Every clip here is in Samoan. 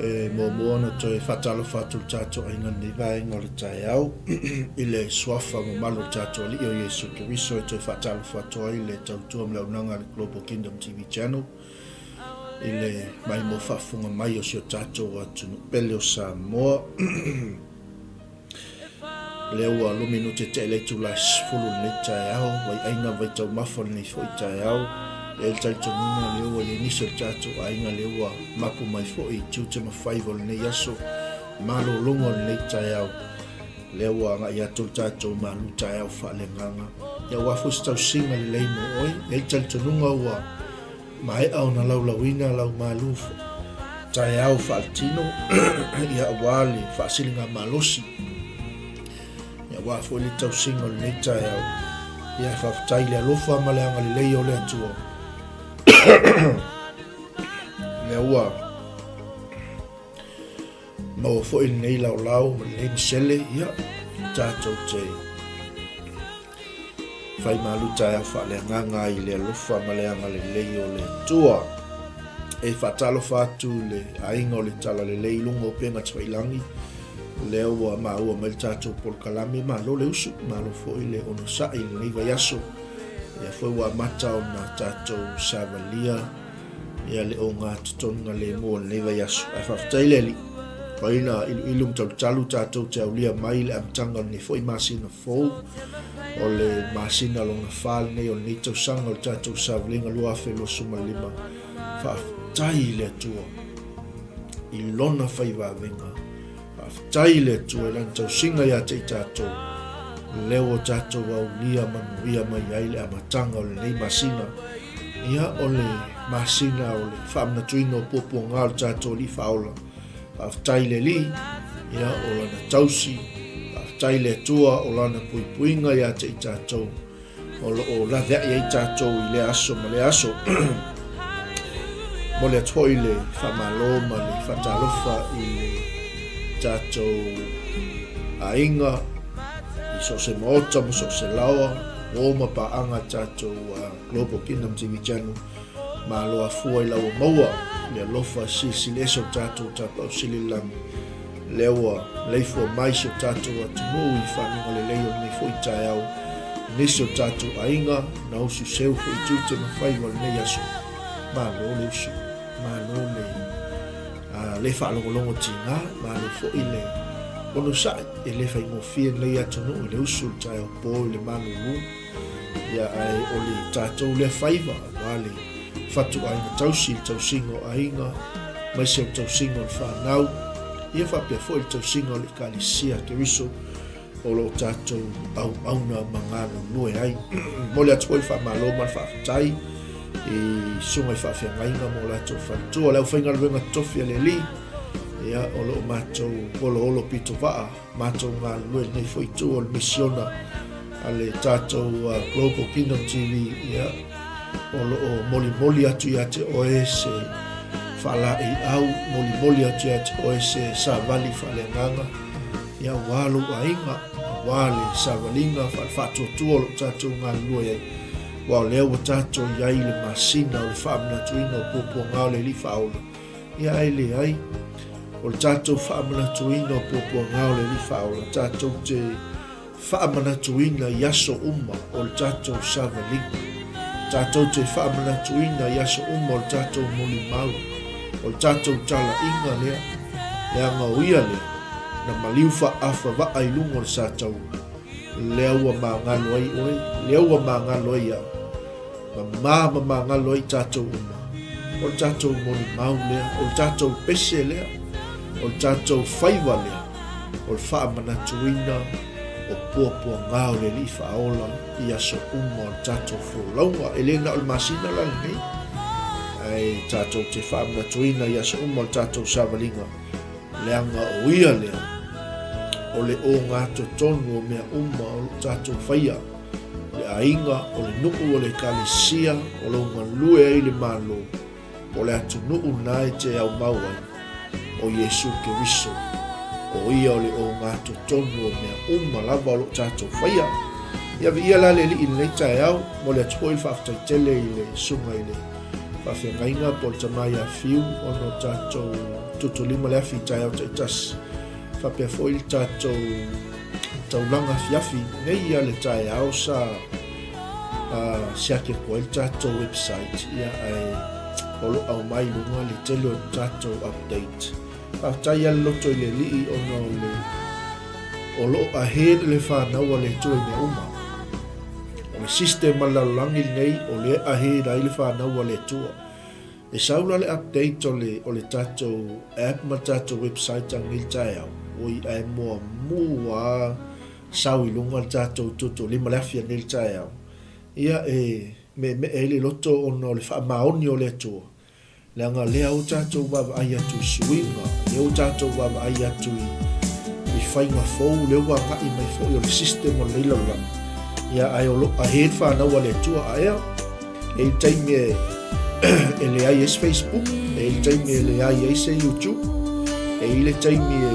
E muamua ona toe faatalofa atu i le tatou aiga i lenei vaega o le taeao i le suafa mamalu o le tatou Alii o Iesu Keriso e toe faatalofa atu ai le tautua ma le auaunaga a le Global Kingdom TV Channel i le maimoa faafofoga mai o si o tatou atunuu pele o Samoa. Lea ua lua minute tea i le itula e 10 i lenei taeao, vaiaiga vaitaumafa o lenei foi taeao. E i ai le talitonuga lea ua i ai nisi o le tatou aiga lea ua mapu mai foi i tiute ma faiva o lenei aso, malologa o lenei taeao. Lea ua agai atu le tatou malu taeao faaleagaga. Ia aua foi se tausiga lelei mo oe. E i ai le talitonuga ua maea ona laulauina lau malu taeao faaletino ia aua le faasiligamalosi ia aua foi le tausiga o lenei taeao. Ia e faafetai i le alofa ma le agalelei o le Atua. Lea ua Maua foi lenei laolao ma lenei masele, ia, tatou te fai malu taeao faaleagaga ai i le alofa ma le agalelei o le Atua. E faatalofa atu i le aiga o le Talalelei i luga o upega tafailagi, lea ua maua mai le tatou polokalame, malo le usu, malo foi le onosai i lenei vaiaso. Lea foi ua amata ona tatou savalia ia le ogatotonuga lemu o lenei vaiaso. Ae faafetai le Alii, ua ina iluilu ma talutalu tatou te aulia mai le amataga o lenei foi masina fou, o le masina lona fa lenei o lenei tausaga o le tatou savaliga 2025. Faafetai i le Atua i lona faivavega. Faafetai i le Atua i Lana tausiga ia te i tatou, lea ua tatou aulia manuia mai ai le amataga o lenei masina. Ia, o le masina o le faamanatuina o puapuaga o le tatou Alii Faaola. Faafetai i le Alii, ia, o Lana tausi. Faafetai i le Atua o Lana puipuiga ia te i tatou. O lo o laveai ai tatou i lea aso ma lea aso. Momoli atu foi le faamalo ma le faatalofa i le tatou aiga i so o se maota ma so o se laoa, uo ma paaga tatou Global Kingdom TV Channel. Malo afua i lau ua maua le alofa silisili ese o tatou Tapaau Sili i le Lagi. Lea ua maleifua mai si o tatou atunuu i fanuga lelei o lenei foi taeao, i nisi o tatou aiga na usu seu foi i tiute ma faiva o lenei aso. Malo le usu, malo le le faalogologo tiga, malo foi le onosai, e le faigofie lenei atunuu i le usu i le taeao po i le malulu. Ia ae o le tatou lea faiva aua le fatuaiga tausi, le tausiga o aiga, aemaise o le tausiga o le fanau, ia faapea foi le tausiga o le Ekalesia Keriso o lo o tatou auauna ma galulue ai. Momoli atu foi le faamalo ma le faafetai i susuga i faafeagaiga ma o latou faletua, le aufaigaluega totofi a le Alii, ia o lo o matou oloholo pitovaa matou galulue lenei foi itu o le misiona a le tatou Global Kingdom TV, ia, o lo o molimoli atu ia te oe se faalaeiau, molimoli atu ia te oe se savali faaleagaga, ia, aua lou aiga, aua le savaliga faale-faatuatua o lo o tatou galulue ai, aua o lea ua tatou i ai i le masina o le faamanatuina o puapuaga o le Alii Faaola. Ia ae leai, o le tatou faamanatuina o puapuaga o le Alii Faaola, tatou te faamanatuina i aso uma o le tatou savaliga. Tatou te faamanatuina i aso uma o le tatou molimau, o le tatou talaiga lea, leaga o ia lea na maliu faafavaa i luga o le sataua, lea ua magalo ai oe, lea ua magalo ai au. Mama ma magalo ai tatou uma. O le tatou molimau lea, o le tatou pese lea, o le tatou faiva lea, o le faamanatuina o puapuaga o le Alii Faaola i aso uma o le tatou folauga. E le na o le masina la lenei, ae tatou te faamanatuina i aso uma o le tatou savaliga, leaga o ia lea. O le ogatotonu o mea uma o lo tatou faia, le aiga, o le nuu, o le ekalesia, o lou galue ai i le Malo, o le atunuu na e te aumau ai, o Iesu Keriso, o Ia o le ogatotonu o mea uma lava o lo tatou faia. Ia viia la le Alii i lenei taeao, momoli atu foi le faafetai tele i le Susuga i le Faafeagaiga po o le Tama ia Fiu ona o tatou tutulima le afi i taeao taitasi, faapea foi le tatou taulaga afiafi nei ia le taeao sa siaki atu ai le tatou website, ia ae o lo o aumai i luga le tele o tatou update. Faafetai lava le loto i le Alii ona o le o lo o ahead le fanau a le Atua i mea uma. O le system a le lalolagi lenei o lea e ahead ai le fanau a le Atua. E sau la le update o le o le tatou app ma le tatou website anei le taeao, oi ae muamua lava sau i luga le tatou tuutuulima le afi anei le taeao. Ia e meemee ai le loto ona o le faamaoni o le Atua, leaga lea ua tatou vaavaai atu i suiga, lea ua tatou vaavaai atu i i faiga fou, lea ua agai mai foi o le system o lenei lalolagi. Ia ae o lo o ahead fanau a le Atua, ae a? E i le taimi e, e leai ai se Facebook, e i le taimi e leai ai se YouTube, e i le taimi e,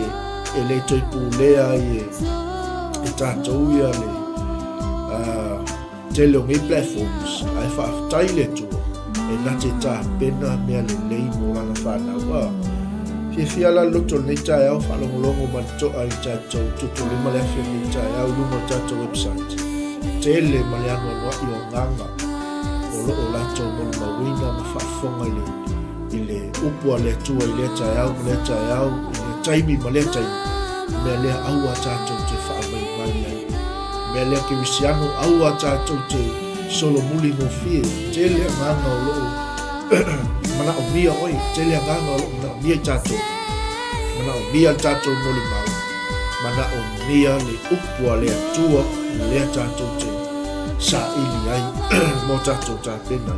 e le toe pulea ai e, e tatou ia le tele o nei platforms, ae faafetai le Atua e na te tapena mea lelei mo lana fanau. Ah, fiafia la le loto o lenei taeao faalogologo ma le toa i le tatou tutulima le afi o lenei taeao i luga o le tatou website. Tele ma le anoanoai o agaga o lo o latou molimauina ma faafofoga i le, i le upu a le Atua i lea taeao ma lea taeao, i lea taimi ma lea taimi. O mea lea aua tatou te faavaivai ai. O mea lea kerisiano aua tatou te solomuli gofie. Tele agaga o lo o manaomia oe, tele agaga o lo o manaomia i tatou. Manaomia le tatou molimau, manaomia le upu a le Atua lea tatou te saili ai mo tatou tapena.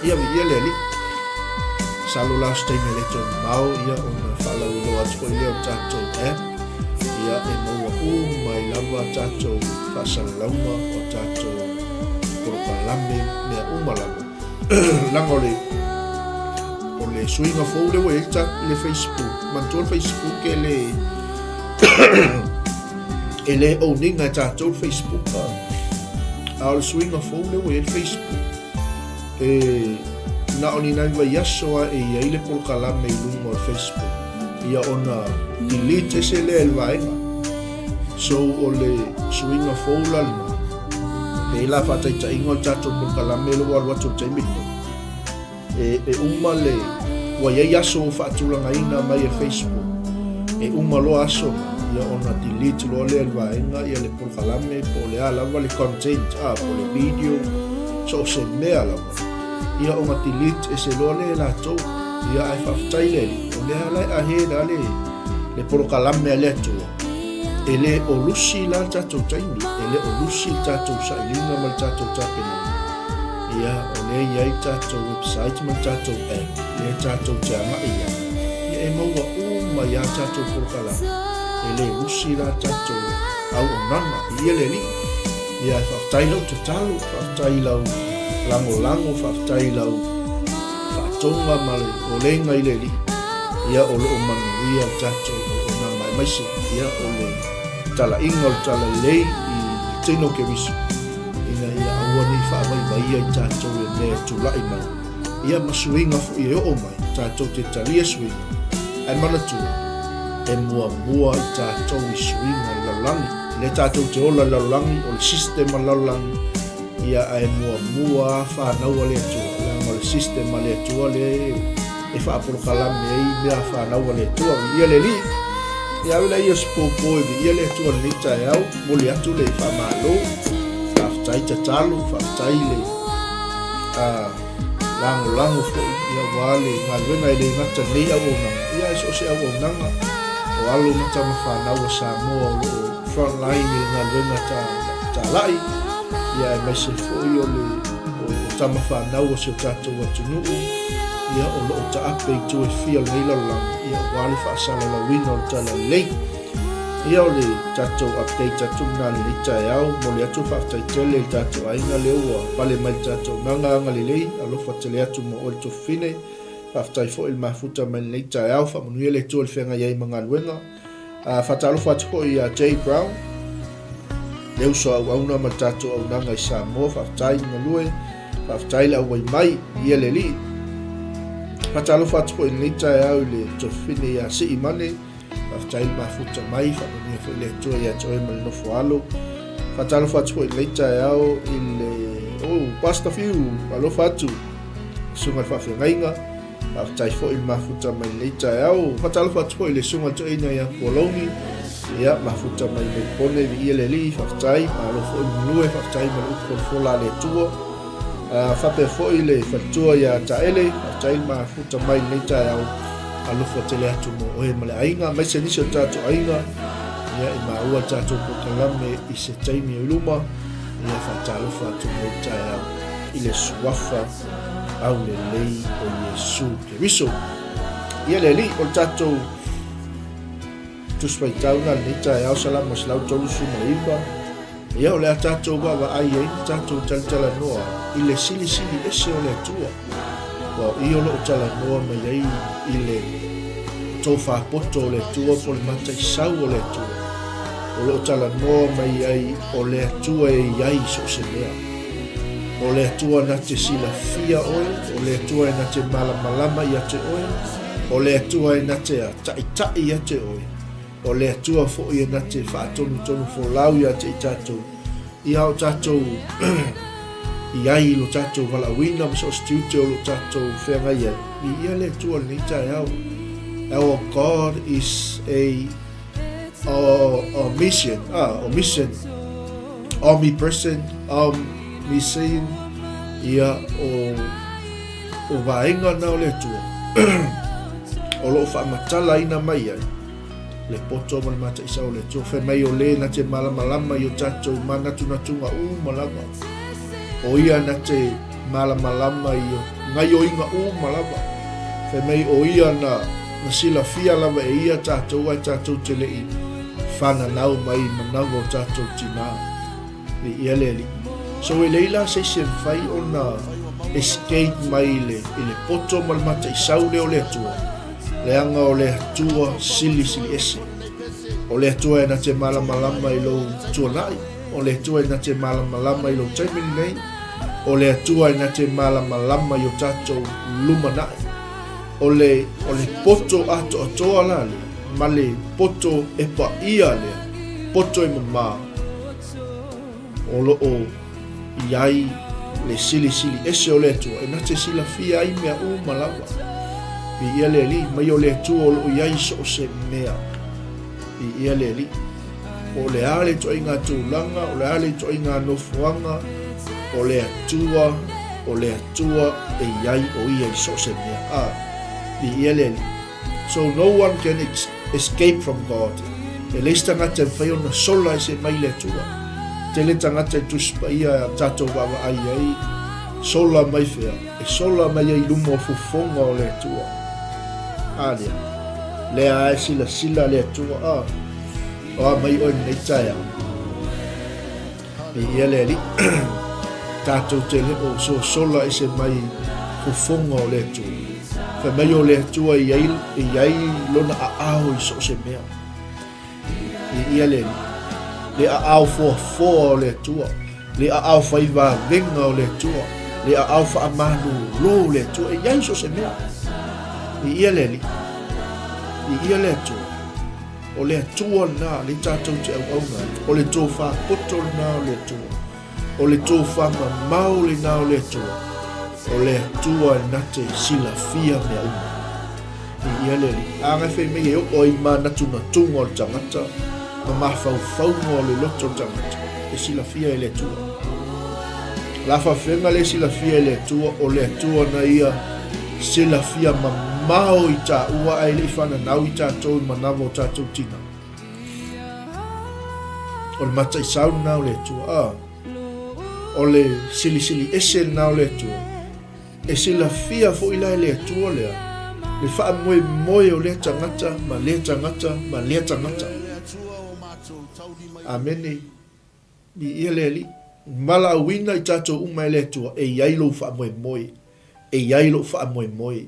Ia viia le Alii. Masalo la o se taimi e le toe mamao ia ona faalauiloa atu foi lea o tatou app ia e maua uma ai lava tatou faasalalauga o tatou polokalame mea uma lava. Leaga o le o le suiga fou lea ua i ai le Facebook. Manatua le Facebook e le e le own ina e tatou le Facebook. A o le suiga fou lea ua i ai le Facebook, e na o ni nai vaiaso lava e i ai le polokalame i luga o le Facebook, ia ona delete ese lea e le vaega. So o le suiga fou la lena, pei la faataitaiga o le tatou polokalame lea ua alu atu i le taimi lenei, E, e uma le, ua i ai aso ua faatulagaina mai e Facebook, e uma loa aso na, ia ona delete loa lea e le vaega ia le polokalame po o le a lava le content, a, po o le video, so o se mea lava, ia ona delete ese loa lea e latou. Ia ae faafetai le Alii, o lea la e ahead a le, le polokalame a le Atua, E le o lusi la le tatou taimi, e le o lusi le tatou sailiga ma le tatou tapenaga. Ia, o lea e i ai le tatou website ma le tatou app, lea tatou te agai i ai. Ia, e maua uma ai lava tatou polokalame. E le lusi la le tatou auaunaga i ia le Alii. Ia, e faafetai lau tatalo, faafetai lau lagolago, faafetai lau faatoga ma le olega i le Alii, ia o lo o manuia le tatou auaunaga aemaise ia o le talaiga o le talalelei i le tino o Keriso, ina ia aua ne i faavaivaia i tatou e mea e tulai mai, ia ma suiga foi e oo mai, tatou te talia suiga, ae manatua, e muamua i tatou i suiga i le lalolagi, lea tatou te ola i le lalolagi, o le system a le lalolagi, Ia ae muamua a fanau a le Atua, leaga o le system a le Atua lea e faapolokalame ai mea a fanau a le Atua. Viia le Alii. Ia ave laia o se popo e viia le Atua i lenei taeao, momoli atu le faamalo, faafetai tatalo, faafetai le lagolago foi ia aua le galuega e le gata i lenei auaunaga, ia ae so o se auaunaga o alo ma tama fanau a Samoa o lo o front line i le galuega talai, ia aemaise foi o le o tama fanau o si o tatou atunuu, ia o lo o taape i itu e fia o lenei lalolagi, ia aua le faasalalauina o le talalelei. Ia o le tatou update atu lena i lenei taeao. Momoli atu le faafetai tele i le tatou aiga lea ua pale mai i le tatou auaunaga agalelei. Alofa tele atu mo oe le Tofine. Faafetai foi i le mafuta mai lenei taeao. Faamanuia le Atua i le feagai ai ma galuega. Faatalofa atu foi ia Jay Brown, le uso a auauna ma le tatou auaunaga i Samoa. Faafetai le galue, faafetai le auai mai ia le alii. Faatalofa atu foi i lenei taeao i le Tofine ia Sii Mane. Faafetai le mafuta mai, faamanuia foi le Atua ia te oe ma le nofo alo. Faatalofa atu foi i lenei taeao i le oh, Pastor Fiu, alofa atu, susuga i le faafeagaiga. Faafetai foi le mafuta mai lenei taeao. Faatalofa atu foi i le susuga i le toeaina ia Pualogi. Ia, mafuta mai Melipone, viia le Alii, faafetai. Malo foi le galue, faafetai ma le upu folafola a le Atua. Faapea foi le faletua ia Taele, faafetai le mafuta mai lenei taeao. Alofa tele atu mo oe ma le aiga, aemaise nisi o tatou aiga. Ia, e maua le tatou polokalame i se taimi o i luma. Ia, faatalofa atu lenei taeao i le suafa aulelei o Iesu Keriso. Ia le Alii, o le tatou Tusi Faitau na lenei taeao, Salamo 139, ia o le a tatou vaavaai ai ma tatou talatalanoa i le silisili ese o le Atua. Aua o i o lo o talanoa mai ai i le tofa poto o le Atua po o le mataisau o le Atua. O lo o talanoa mai ai o le Atua e i ai so o se mea. O le Atua na te silafia oe, o le Atua e na te malamalama ia te oe, o le Atua e na te taʻitaʻi ia te oe, o le Atua foi e na te faatonutonu folau ia te i tatou, ia o tatou i ai i lo tatou valaauina ma so o se tiute o lo tatou feagai ai. Viia le Atua i lenei taeao. Our God is a omniscient, omniscient, omnipresent, omniscient, ia o, o vaega na o le Atua o lo o faamatalaina mai ai le poto ma le mataisa o le Atua. Fai mai o le na te malamalama i o tatou manatunatuga uma lava. O ia na te malamalama i o gaioiga uma lava. Fai mai o ia na na silafia lava e ia tatou ae tatou te le i fananau mai i manawa o tatou tinā. Viia le Alii. So e leai la se isi e mafai ona escape mai i le, i le poto ma le mataisau lea o le Atua, leaga o le Atua silisili ese. O le Atua e na te malamalama i lou tuanai, o le Atua e na te malamalama i lou taimi lenei, o le Atua e na te malamalama i o tatou lumanai. O le, o le poto atoatoa la lea, ma le poto e paia lea, poto e mamā, o lo o i ai le silisili ese o le Atua, e na te silafia ai mea uma lava. Viia le Alii, mai o le Atua o lo o i ai so o se mea. Viia le Alii. Po o le a le ituaiga tulaga, o le a le ituaiga nofoaga, o le Atua, o le Atua e i ai o ia i so o se mea. A, viia le Alii. So no one can escape from God. E leai se tagata e mafai ona sola ese mai le Atua. Tele tagata i Tusi Paia a tatou vaavaai ai, sola mai fea? E sola mai ai i luma o fofoga o le Atua. A lea, lea e silasila le Atua, a, o a mai oe lenei taeao. Viia le Alii. Tatou te le o sosola ese mai fofoga o le Atua. Fai mai o le Atua e i ai, e i ai lona aao i so o se mea. Viia le Alii. Le aao foafoa o le Atua, le aao fai vavega o le Atua, le aao faamalolo o le Atua, e i ai so o se mea. Viia le Alii. Viia le Atua. O le Atua lena lea tatou te auauna ai. O le tofa poto lena o le Atua. O le tofa mamao lena o le Atua. O le Atua e na te silafia mea uma. Viia le Alii. A ngai fai mai e oo ai manatunatuga o le tagata ma mafaufauga o le loto o le tagata, e silafia e le Atua. La faafega le silafia e le Atua, o le Atua na ia silafia mamao i tāua ae le i fananau i tātou i manawa o tātou tina. O le mataisau lena o le Atua. A, o le silisili ese lena o le Atua. E silafia foi la e le Atua lea, le faamoemoe o lea tagata ma lea tagata ma lea tagata. Amene. Viia le Alii. Valaauina i tatou uma e le Atua, e i ai lou faamoemoe. E i ai lou faamoemoe.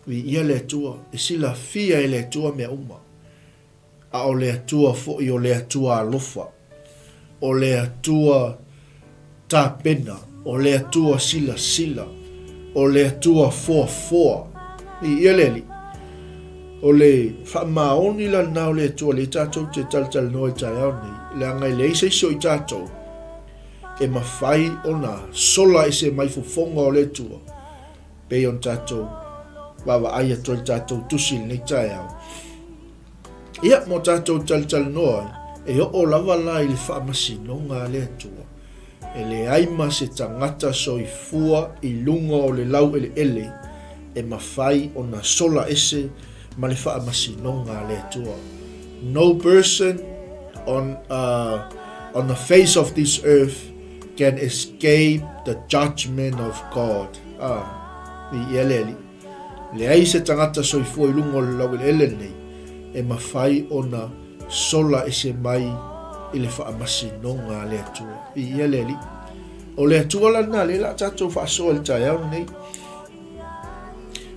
Viia le Atua, e silafia e le Atua mea uma. A o le Atua foi o le Atua alofa, o le Atua tapena, o le Atua silasila, o le Atua foafoa. Viia le Alii. O le faamaoni la lena o le Atua lea tatou te talatalanoa i taeao nei, leaga e leai se isi o i tatou e mafai ona sola ese mai fofoga o le Atua, pei ona tatou vaavaai atu ai i le tatou tusi i lenei taeao. Ia, mo tatou talatalanoa ai, e oo lava la i le faamasinoga a le Atua, e leai ma se tagata soifua i luga o le laueleele e mafai ona sola ese ma le faamasinoga a le Atua. No person on, uh, on the face of this earth can escape the judgment of God. Ah, viia le Alii. Leai se tagata soifua i luga o le laueleele lenei e mafai ona sola ese mai i le faamasinoga a le Atua. Viia le Alii. O le Atua la lena, lea la tatou faasoa i le taeao lenei.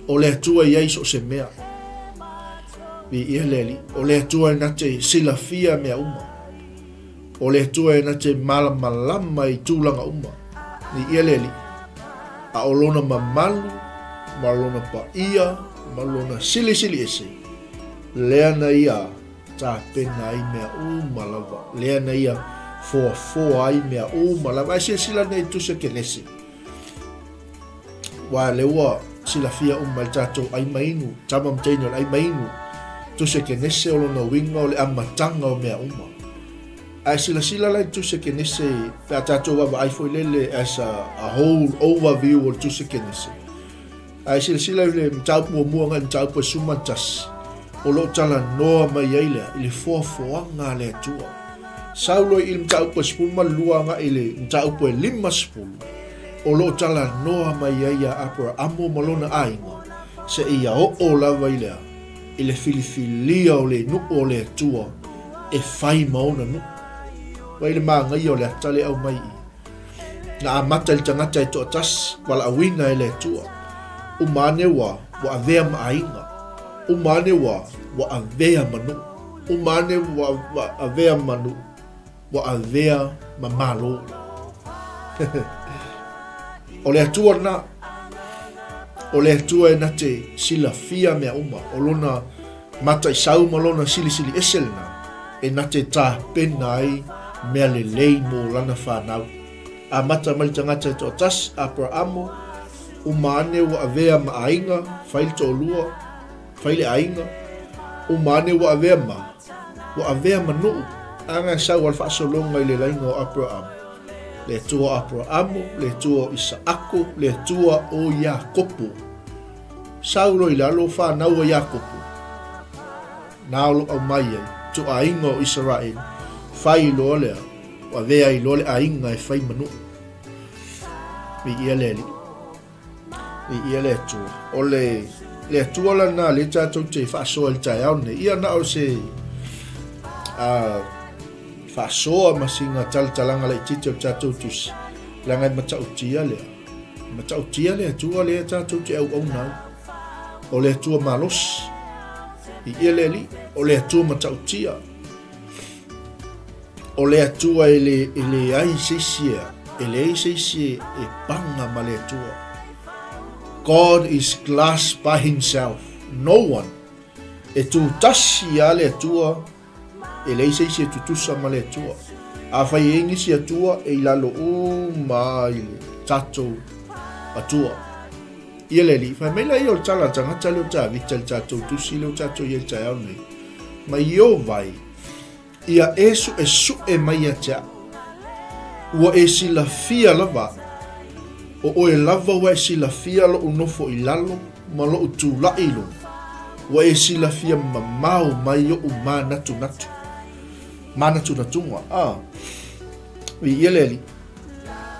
O le Atua i ai so o se mea. Viia le Alii. O le Atua e na te silafia mea uma. O le Atua e na te malamalama i tulaga uma, viia le Alii, a o Lona mamalu ma Lona paia ma Lona silisili ese, lea na Ia tapena ai mea uma lava, lea na Ia foafoa ai mea uma lava. Ae silasila nei i Tusi a Kenese, aua lea ua silafia uma e le tatou ai ma inu, tama ma teine o le ai ma inu. Tusi a Kenese o lona uiga o le amataga o mea uma. Ae silasila la i le Tusi a Kenese pe a tatou vaavaai foi lele as a, a whole overview o le Tusi a Kenese. Ae silasila i le mataupu muamua agai i le mataupu e 11, o lo o talanoa mai ai lea i le foafoaga a le Atua. Sau loa i le mataupu e 12 agai i le mataupu e 50, o lo o talanoa mai ai ia Aperamo ma lona aiga, seia oo lava i le a? I le filifilia o le nuu o le Atua e fai ma ona nuu. Vaai le manaia o le ata lea e aumai i i. Na amata i le tagata e toatasi, valaauina e le Atua. Uma ane ua, ua avea ma aiga. Uma ane ua, ua avea ma nuu. Uma ane ua, ua avea ma nuu. Ua avea ma Malo. o le Atua lena. O le Atua e na te silafia mea uma. O lona mataisau ma lona silisili ese lena e na te tapena ai mea lelei mo lana whanau. Amata mai le tagata e toatasi, Aperamo, uma ane ua avea ma aiga, fai le toalua, fai le aiga, uma ane ua avea ma, ua avea ma nuu, aga e sau a le faasologa i le laina o Aperamo, le Atua o Aperamo, le Atua o Isaako, le Atua o Iakopo. Sau loa i lalo fanau a Iakopo, na o lo aumai ai, ituaiga o Isaraelu, fai loa lea, ua avea ai loa le aiga e fai ma nuu. Viia le Alii. Viia le Atua. O le, le Atua lena lea tatou te faasoa i le taeao lenei. Ia na o se a, faasoa ma sina talatalaga laitiiti o le tatou tusi, leaga e matautia lea. E matautia le Atua lea tatou te auauna ai. O le Atua malosi. Viia le Alii. O le Atua matautia. O le Atua e le, e leai se isi e, e leai se isi e, e paga ma le Atua. God is class by himself. No one. E tū tasi a le Atua, e leai se isi e tutusa ma le Atua. Afai e i ai nisi Atua, e i lalo uma i le tatou Atua. Ia le Alii, fai mai laia o le tala a le tagata lea o Tavita i le tatou tusi lea o tatou i ai i le taeao nei, Mai Ieova e, ia e suʻesuʻe mai ia te au. Ua e silafia lava aʻu. O ʻoe lava ua e silafia loʻu nofo i lalo ma loʻu tulaʻi i luna. Ua e silafia mamao mai oʻu mānatunatu. Mānatunatuga, a. Viia le Alii.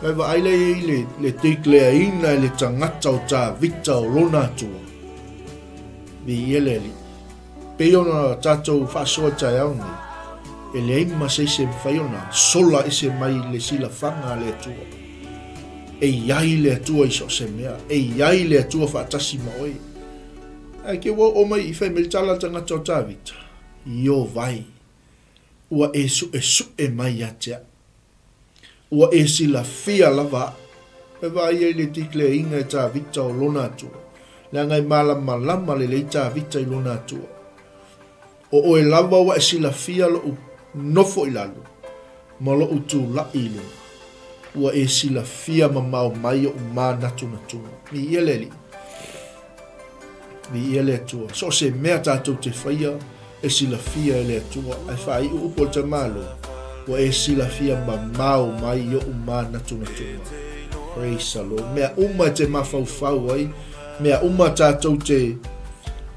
Kai vaai lea i le, le declare-ina e le tagata o Tavita o lona Atua. Viia le Alii. Pei ona tatou faasoa i taeao nei, E leai ma se isi e mafai ona sola ese mai le silafaga a le Atua. E i ai le Atua i so o se mea. E i ai le Atua faatasi ma oe. Ae ke ua oo mai i fai mai le tala a le tagata o Tavita, Iovae, ua e suʻesuʻe mai ia te au. Ua e silafia lava aʻu. E vaai ai le declare-iga e Tavita o lona Atua, leaga e malamalama lelei Tavita i lona Atua. O oe lava ua e silafia loʻu nofo i lalo, ma loʻu tulaʻi i luna. Ua e silafia mamao mai oʻu mānatunatuga. Viia le Alii. Viia le Atua. So o se mea tātou te whaia e silafia e le Atua, ae whaaiu upu o le tamālo, ua e silafia mamao mai oʻu mānatunatuga. Praise the Lord. Mea uma e te mafaufau ai, mea uma tātou te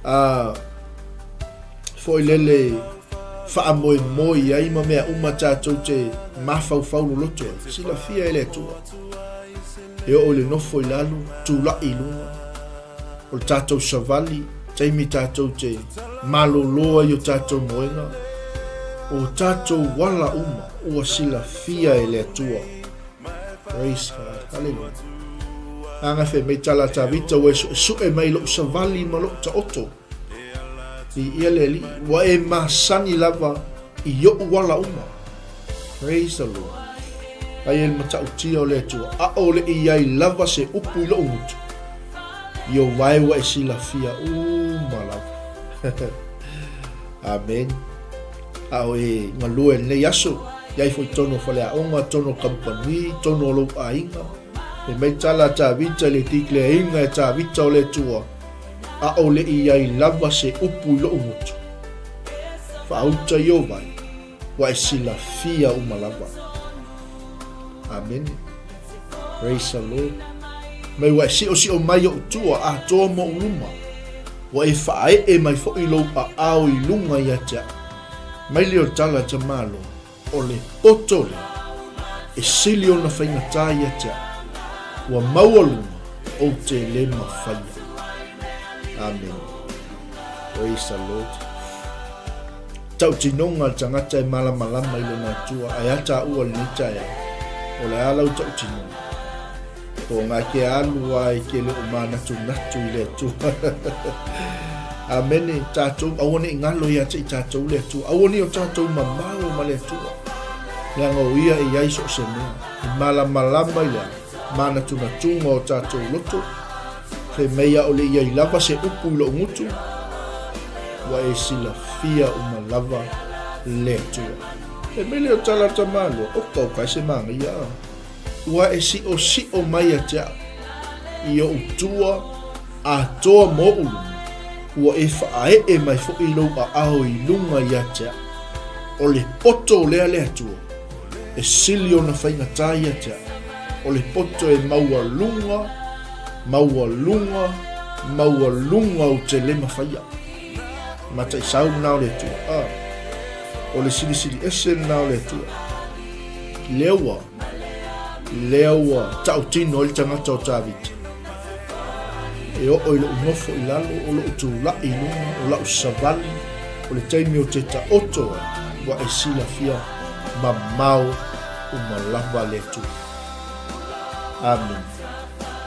uh, foi lele faamoemoe ai ma mea uma tātou te mafaufau loloto ai. Silafia e le Atua. E oo i le nofo i lalo, tulaʻi i luga. O le tātou savali, taimi tātou te malōlō ai o tātou moenga, o tātou wala uma ua silafia e le Atua. Praise God. Hallelujah. Anga fe mei tala Tavita ua e suʻesuʻe mai loʻu savali ma loʻu taoto. Viia le Alii, ua e masani lava i oʻu ala uma. Praise the Lord. Aia i le matautia o le Atua, ʻaʻole i ai lava se upu i loʻu gutu. I o wae ua e silafia uma lava. Amen. A o e galue lenei aso, i ai foi tonu o faleaoga, tonu o kamupani, tonu o lou aiga. E mai tala a Tavita i le declareina e Tavita o le Atua, ʻAʻole i ai lava se upu i loʻu gutu. Faauta i o vai, ua e silafia uma lava. Amene. Praise the Lord. Mai ua e siʻosiʻo mai oʻu tua atoa ma oʻu luma. Ua e faaeʻe mai foʻi lou ʻaʻao i luga ia te aʻu. Mai lea o le tala e ta Malo. O le poto lea e sili ona faigata ia te au, ua maualuga ou te le mafaia. Amen. Praise the Lord. Tautinoga le tagata e malamalama i lona Atua, ae a taua lenei taeao, o le a lau tautinoga? Po ngā ke alu a e ke le o mānatunatu i le Atua. Amene, tātou, aua ne i ngalo ia te i tātou le Atua. Aua ne o tātou mamao ma le Atua. Leaga o ia e iai so o se mea. E malamalama i le mānatunatuga o tātou loto. Fai mai a o le ia i lava se upu i lou gutu, ua e silafia uma lava le Atua. Fai mai le o talata maloa, o kau kai se māngaia a. Ua e siʻosiʻo mai ia te aʻu i oʻu tua atoa ma oʻu luma, ua e faʻaeʻe mai foʻi lou ʻaʻao i luga ia te aʻu. ʻO le poto o lea le Atua, e sili ona faigata ia te aʻu, ʻo le poto e maualuga, maualuga, maualuga o te le mawhaia. Mataisau lena o le Atua, a ʻo le silisili ese lena o le Atua. Lea ua, lea ua tautino ai le tagata o Tavita. E oo i loʻu nofo i lalo, o loʻu tulaʻi i luga, o laʻu savali, o le taimi o te taoto ai, ua e silafia mamao uma lava le Atua. Amen.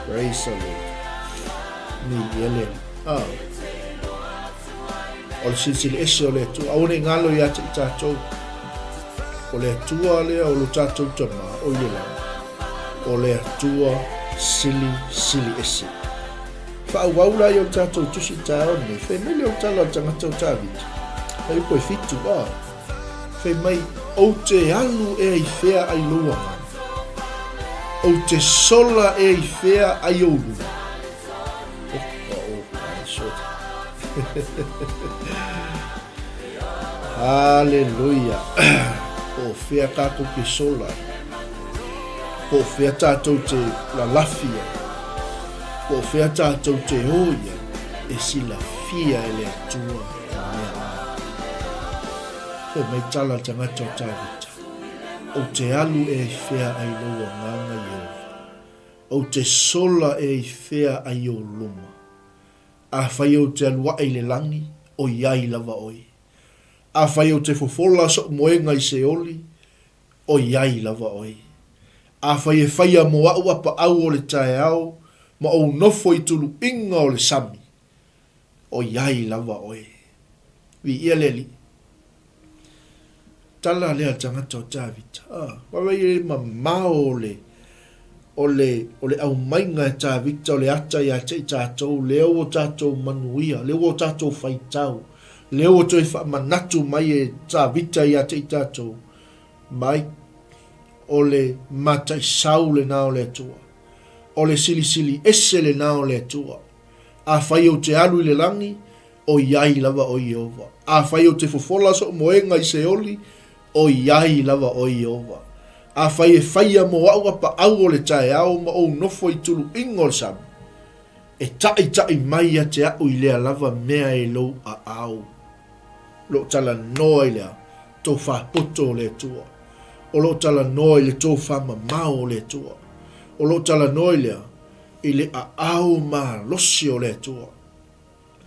Praise the Lord. Ni ia le Ah. O le silisili ese o le Atua. Aua ne i galo ia te i tātou. O le Atua lea o lo tātou tamā, o i le lani. O le Atua silisili ese. Whaauau la i o tātou tusi taeao nei. Whai mai le o tala o le tangata o Tāvita. Whai upo e fitu, a. Whai mai, ou te alu ea i whea ai lou agaga. Ou te sola ea i whea ai ou luma. Haleluia. Po o whea tātou ke sola. Po o whea tātou te lalafi ai. Po o whea tātou te oi ai. E silafia e le Atua i mea uma. Fai mai tala le tagata o Tavita. Ou te alu ea i whea ai lou agaga Iehova. Ou te sola ea i whea ai ou luma. Afai ou te alu aʻe i le lani, ʻoiai lava ʻoe. Afai ou te fofola soʻu moega i Seoli, o iai lava oe. Afai e faia mo aʻu apaʻau o le taeao ma ou nofo i tuluʻiga o le sami, o iai lava oe. Viia le Alii. Tala lea a le tagata o Tavita. Ah, vaavaai i le mamao o le, o le, o le aumaiga e Tavita o le ata ia te i tatou, lea ua tatou manuia, lea ua tatou faitau, lea ua toe faamanatu mai e Tavita ia te i tatou, mai, o le mataisau lena o le Atua. O le silisili ese lena o le Atua. Afai ou te alu i le lagi, o iai lava o Ieova. Afai ou te fofola soʻu moega i Seoli, o iai lava o Ieova. Afai e faia mo aʻu apaʻau o le taeao ma ou nofo i tuluʻiga o le sami, e taʻitaʻi mai ia te aʻu i lea lava mea e lou aao. O loo talanoa i le tofa poto o le Atua. O loo talanoa i le tofa mamao o le Atua. O loo talanoa i le i le aao malosi o le Atua.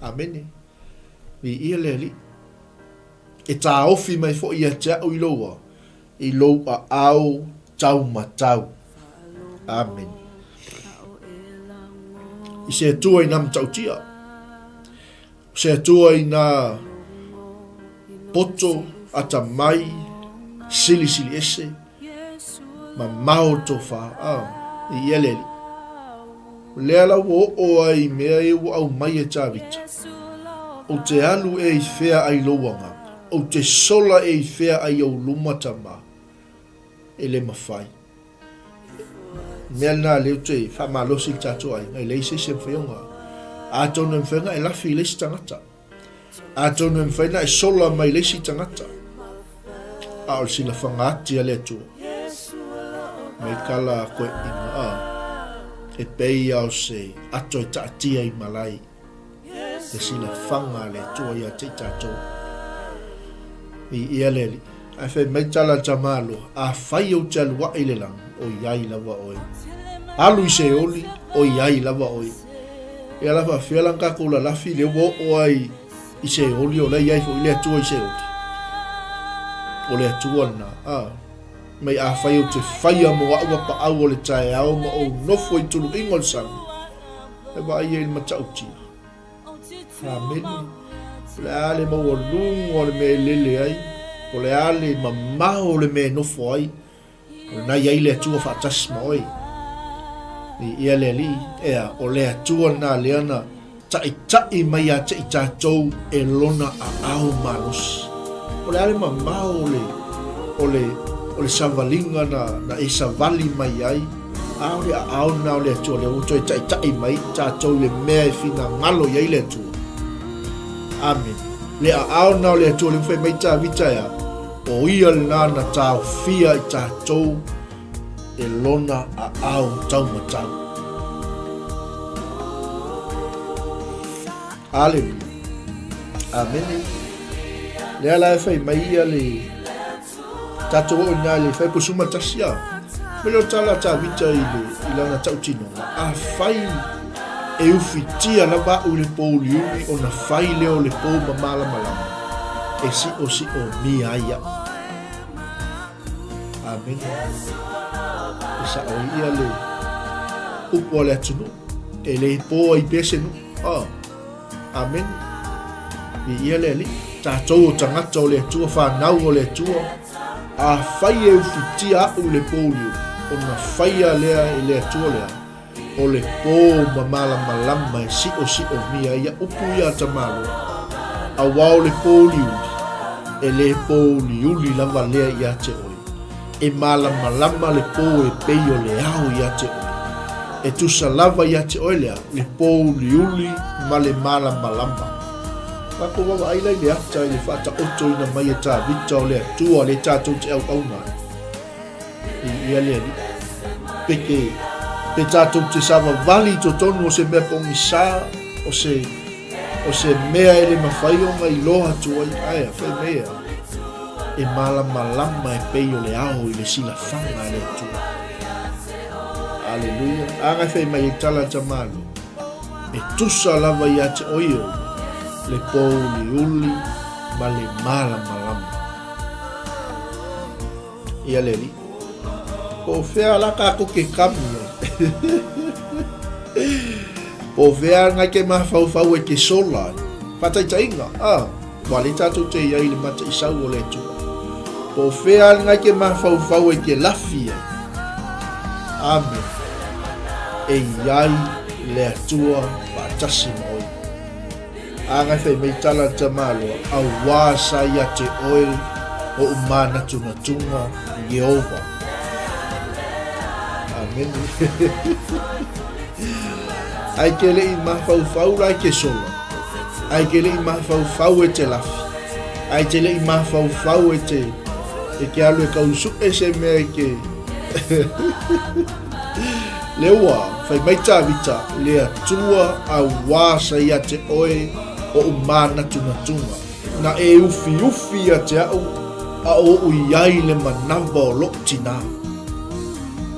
Amene. Viia le Alii. E taofi mai foi ia te au i lou a, i lou aao taumatau. Amene. I se Atua i nā matautia. O se Atua i nā poto, atamai, silisili ese, mamao tofa, ah, i ia le Alii. O lea la ua oo ai i mea ia ua aumai e Tavita, Ou te alu ea i fea ai lou agaga? Ou te sola ea i fea ai ou luma tama? E le mafai. Mea lena lea ou te faamalosi i le tatou aiga, e leai se isi e mafai ona, atonu e mafai ona e lafi i le isi tagata. Atonu e mafai ona e sola mai le isi tagata, a o le silafaga ati a le Atua, mai kala a koeʻiga, a e pei a o se ato e taatia i malae le silafaga a le Atua ia te i tatou. Viia le Alii. Ae fai mai tala a le tamaloa, Afai ou te alu aʻe i le lagi, o iai lava oe. Alu i Seoli, o iai lava oe. Ia la faafefea la ona tatou lalafi lea ua oo ai i Seoli o la e i ai foi le Atua i Seoli. O le Atua lena, a. Mai afai ou te faia mo aʻu apaʻau o le taeao ma ou nofo i tuluʻiga o le sami, e vaai ai i le matautia. Amene. Po o le a le maualuga o le mea e lele ai, po o le a le mamao o le mea e nofo ai, O lena i ai le Atua faatasi ma oe. Viia le Alii, ea, o le Atua lena lea na taʻitaʻi mai ia te i tatou e lona aao malosi. O le a le mamao o le, o le, o le savaliga na, na e savali mai ai, a o le aao lena o le Atua lea ua toe taʻitaʻi mai tatou i le mea e finagalo i ai le Atua. Amene. Le aao lena o le Atua lea ua fai mai Tavita ea, O ia lena na taofia i tatou e lona aao taumatau. Aleluia. Amene. Lea la e fai mai ia le tatou oo ina le fai posuma tasi a. Me le tala Tavita i le i lana tautinoga. Afai e ufitia lava a'u i le pōuliuli ona fai lea o le pō ma malamalama e siʻosiʻomia ai aʻu. Amene. E saʻo ia le upu a le atunuu, e le pō ai pea se nuu. Oh. Amene. Viia le Alii. Tatou o tagata o le Atua, whanau o le Atua, afai e ufitia aʻu i le pōuliuli, ona faia lea e le Atua lea, O le pō ma malamalama e siʻosiʻomia ai ia upu ia a Tamaloa, aua o le pōuliuli, e le pōuliuli lava lea ia te oe. E malamalama le pō e pei o le ao ia te oe. E tusa lava ia te oe lea, le pōuliuli ma le malamalama. Tatou vaavaai la i le ata i le faataotoina mai e Tavita o le Atua le tatou te auauna ai. I ia le Alii. Pe ke, pe tatou te savavali i totonu o se mea pogisā, o se, o se mea e le mawhai ona iloa atu ai, ae a fai mai ea, e malamalama e pei o le ao i le silafaga a le Atua. Aleluia. A ngai fai mai e tala ta malo. E tusa lava ia te oe o le pōuliuli. ma le malamalama. Ia le Alii. Po o fea la kākou ke kami ai. Po o fea ngai ke mafaufau e ke sola ai. Whataitaiga, ah, wā le tātou te iai le mata i sau o le Atua. Po o fea ngai ke mafaufau e ke lafi ai. Amen. E iai le Atua faatasi ma oe. A ngai fai mai tala le tamaloa, auā sa ia te oe oʻu mānatunatuga Ieova. Amene. Ai ke leʻi mafaufau la e ke sola. Ai ke leʻi mafaufau e te lafi. Ai te leʻi mafaufau e te e ke alu e kausuʻe se mea e ke Le ua, fai mai Tāvita, le Atua auā sa ia te oe oʻu mānatunatuga, na e ufiufi ia te aʻu, a oʻu iai le manawa o loʻu tinā.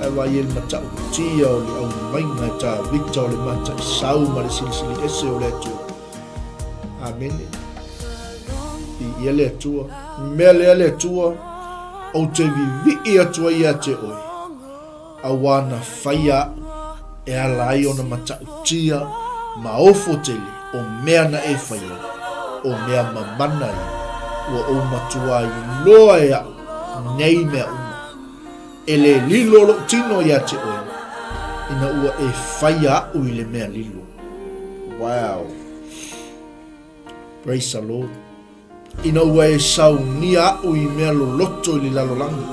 Ae wā ia le matautia o le aumaiga e Tāvita o le mataʻisau ma le silisili ese o le Atua. Amene. I ia le Atua. Mea lea le Atua, ou te vivii atu ai ia te oe. Auā na whaia aʻu e ala ai ona matautia ma ofo tele o mea na e whaia, o mea mamana ia, ua ou matua iloa e aʻu nei mea uma. E le lilo loʻu tino ia te oe, ina ua e whaia aʻu i le mea lilo. Wow. Praise the Lord. Ina ua e saunia aʻu i mea loloto i le lalolagi.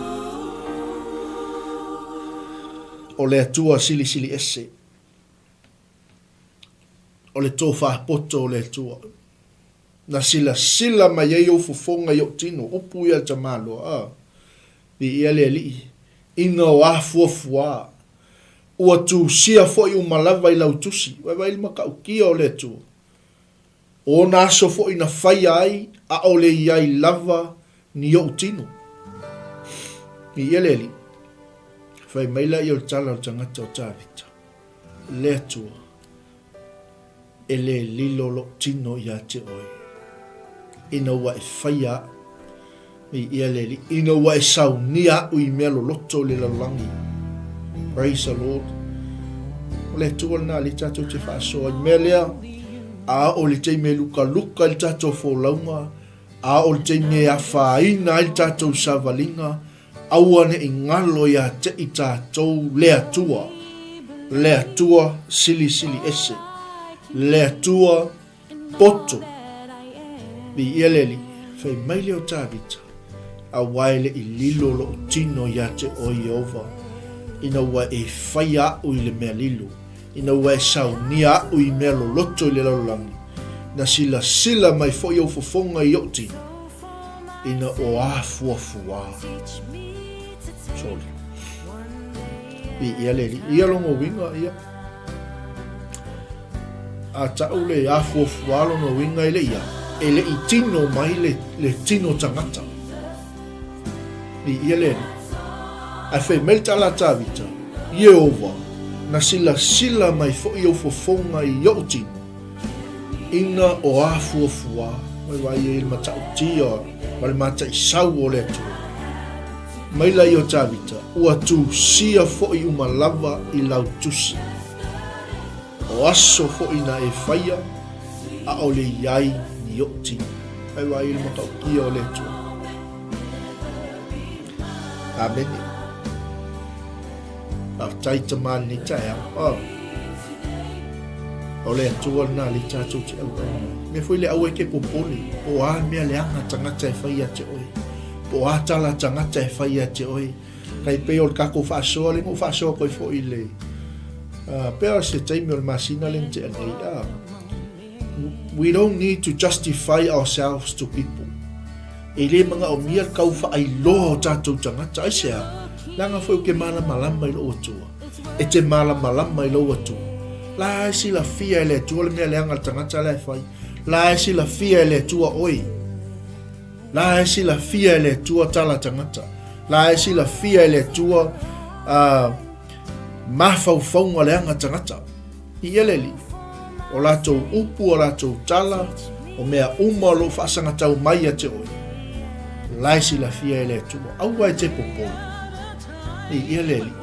O le Atua silisili ese. O le tofā poto o le Atua. Na silasila mai ai ou fofoga i oʻu tino, upu ia a le tamaloa, a, viia le Alii, ina o afuafuā, ua tusia foi uma lava i lau tusi, vaivai le matautia o le Atua. O ona aso foi na faia ai, ʻaʻole i ai lava ni oʻu tino. Viia le Alii. Fai maila ia o le tala o le tagata o Tāvita, Le Atua, e le lilo loʻu tino iā te oe, ina ua e faia aʻu. Viia le Alii, ina ua e saunia aʻu i mea loloto i le lalolagi. Praise the Lord. O le Atua lena lea tatou te faasoa i mea lea, a o le taimi e lukaluka i le tatou folauga, a o le taimi e afaina ai le tatou savaliga, aua ne i ngalo iā te i tatou le Atua, le Atua silisili ese, le Atua Poto. Viia le Alii, fai mai lea o Tavita, Auā e leʻi lilo loʻu tino iā te oe Ieova, ina ua e faia aʻu i le mea lilo, ina ua e saunia aʻu i mea loloto i le lalolagi, na silasila mai foi ou fofoga i oʻu tino, ina o afuafuā. Sorry. Viia le Alii. Ia lona uiga, ia. A taʻu le afuafuā lona uiga e le ia, e le i tino mai le, le tino tagata. Viia le Alii. Ae fai mai le tala a Tāvita, Ieova, na silasila mai foi ou fofoga i oʻu tino, ina o afuafuā, mai vaai ai le matautia ma le mataʻisau o le Atua. Maila ia o Tāvita, Ua tusia foi uma lava i lau tusi. O aso foi na e faia, ʻaʻole i ai ni oʻu tino. Ai vaai i le matautia o le Atua. Amene. Faafetai Tama i lenei taeao. Oh. O le Atua lena le tatou te auauna ai. Mea foi le aua e ke popole, po o a mea leaga tagata e fai ia te oe. Po o a tala tagata e fai ia te oe. Kai pei o le tatou faasoa le na ou faasoa atu ai foi i le uh, pea o se taimi o le masina le na tea nei. Uh, we don't need to justify ourselves to people. E le manaomia le tau faailoa o tatou tagata. Aisea? Leaga foi ou te malamalama i lou Atua. E te malamalama i lou Atua. La e silafia e le Atua le mea leaga le tagata la e fai. La e silafia e le Atua oe. La e silafia e le Atua tala tagata. La e silafia e le Atua uh, mafaufauga leaga tagata. I ia le Alii, o latou upu, o latou tala, O mea uma o lo o faasagatau mai ia te oe, o la e silafia e le Atua. Aua e te popole. Viia le Alii.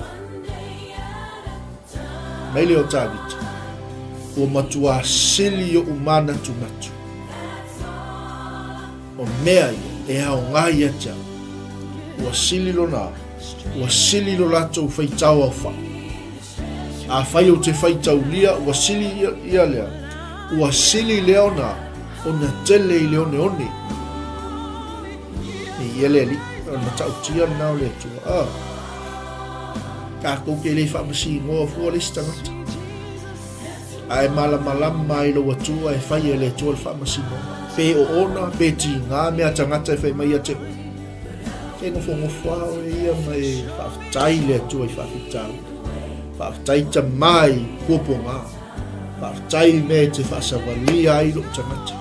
Mai lea o Tavita, ua matuā sili oʻu manatunatu. O mea ia e aoga ia te au, ua sili lona ao, ua sili lo latou faitau aofai. Afai ou te faitaulia, ua sili ia lea, ua sili lea ona, ona tele i le oneone. Viia le Alii, o le matautia lena o le Atua. Ah. Tatou te le faamasinoa fua le isi tagata. Ae malamalama ai lou Atua e fai e le Atua le faamasinoga. Pe oona, pe tiga mea tagata e fai mai ia te oe. Te nofonofo lava oe ia ma e faafetai i le Atua i faafitauli. Faafetai tama i puapuaga. Faafetai i mea e te faasavalia ai lou tagata.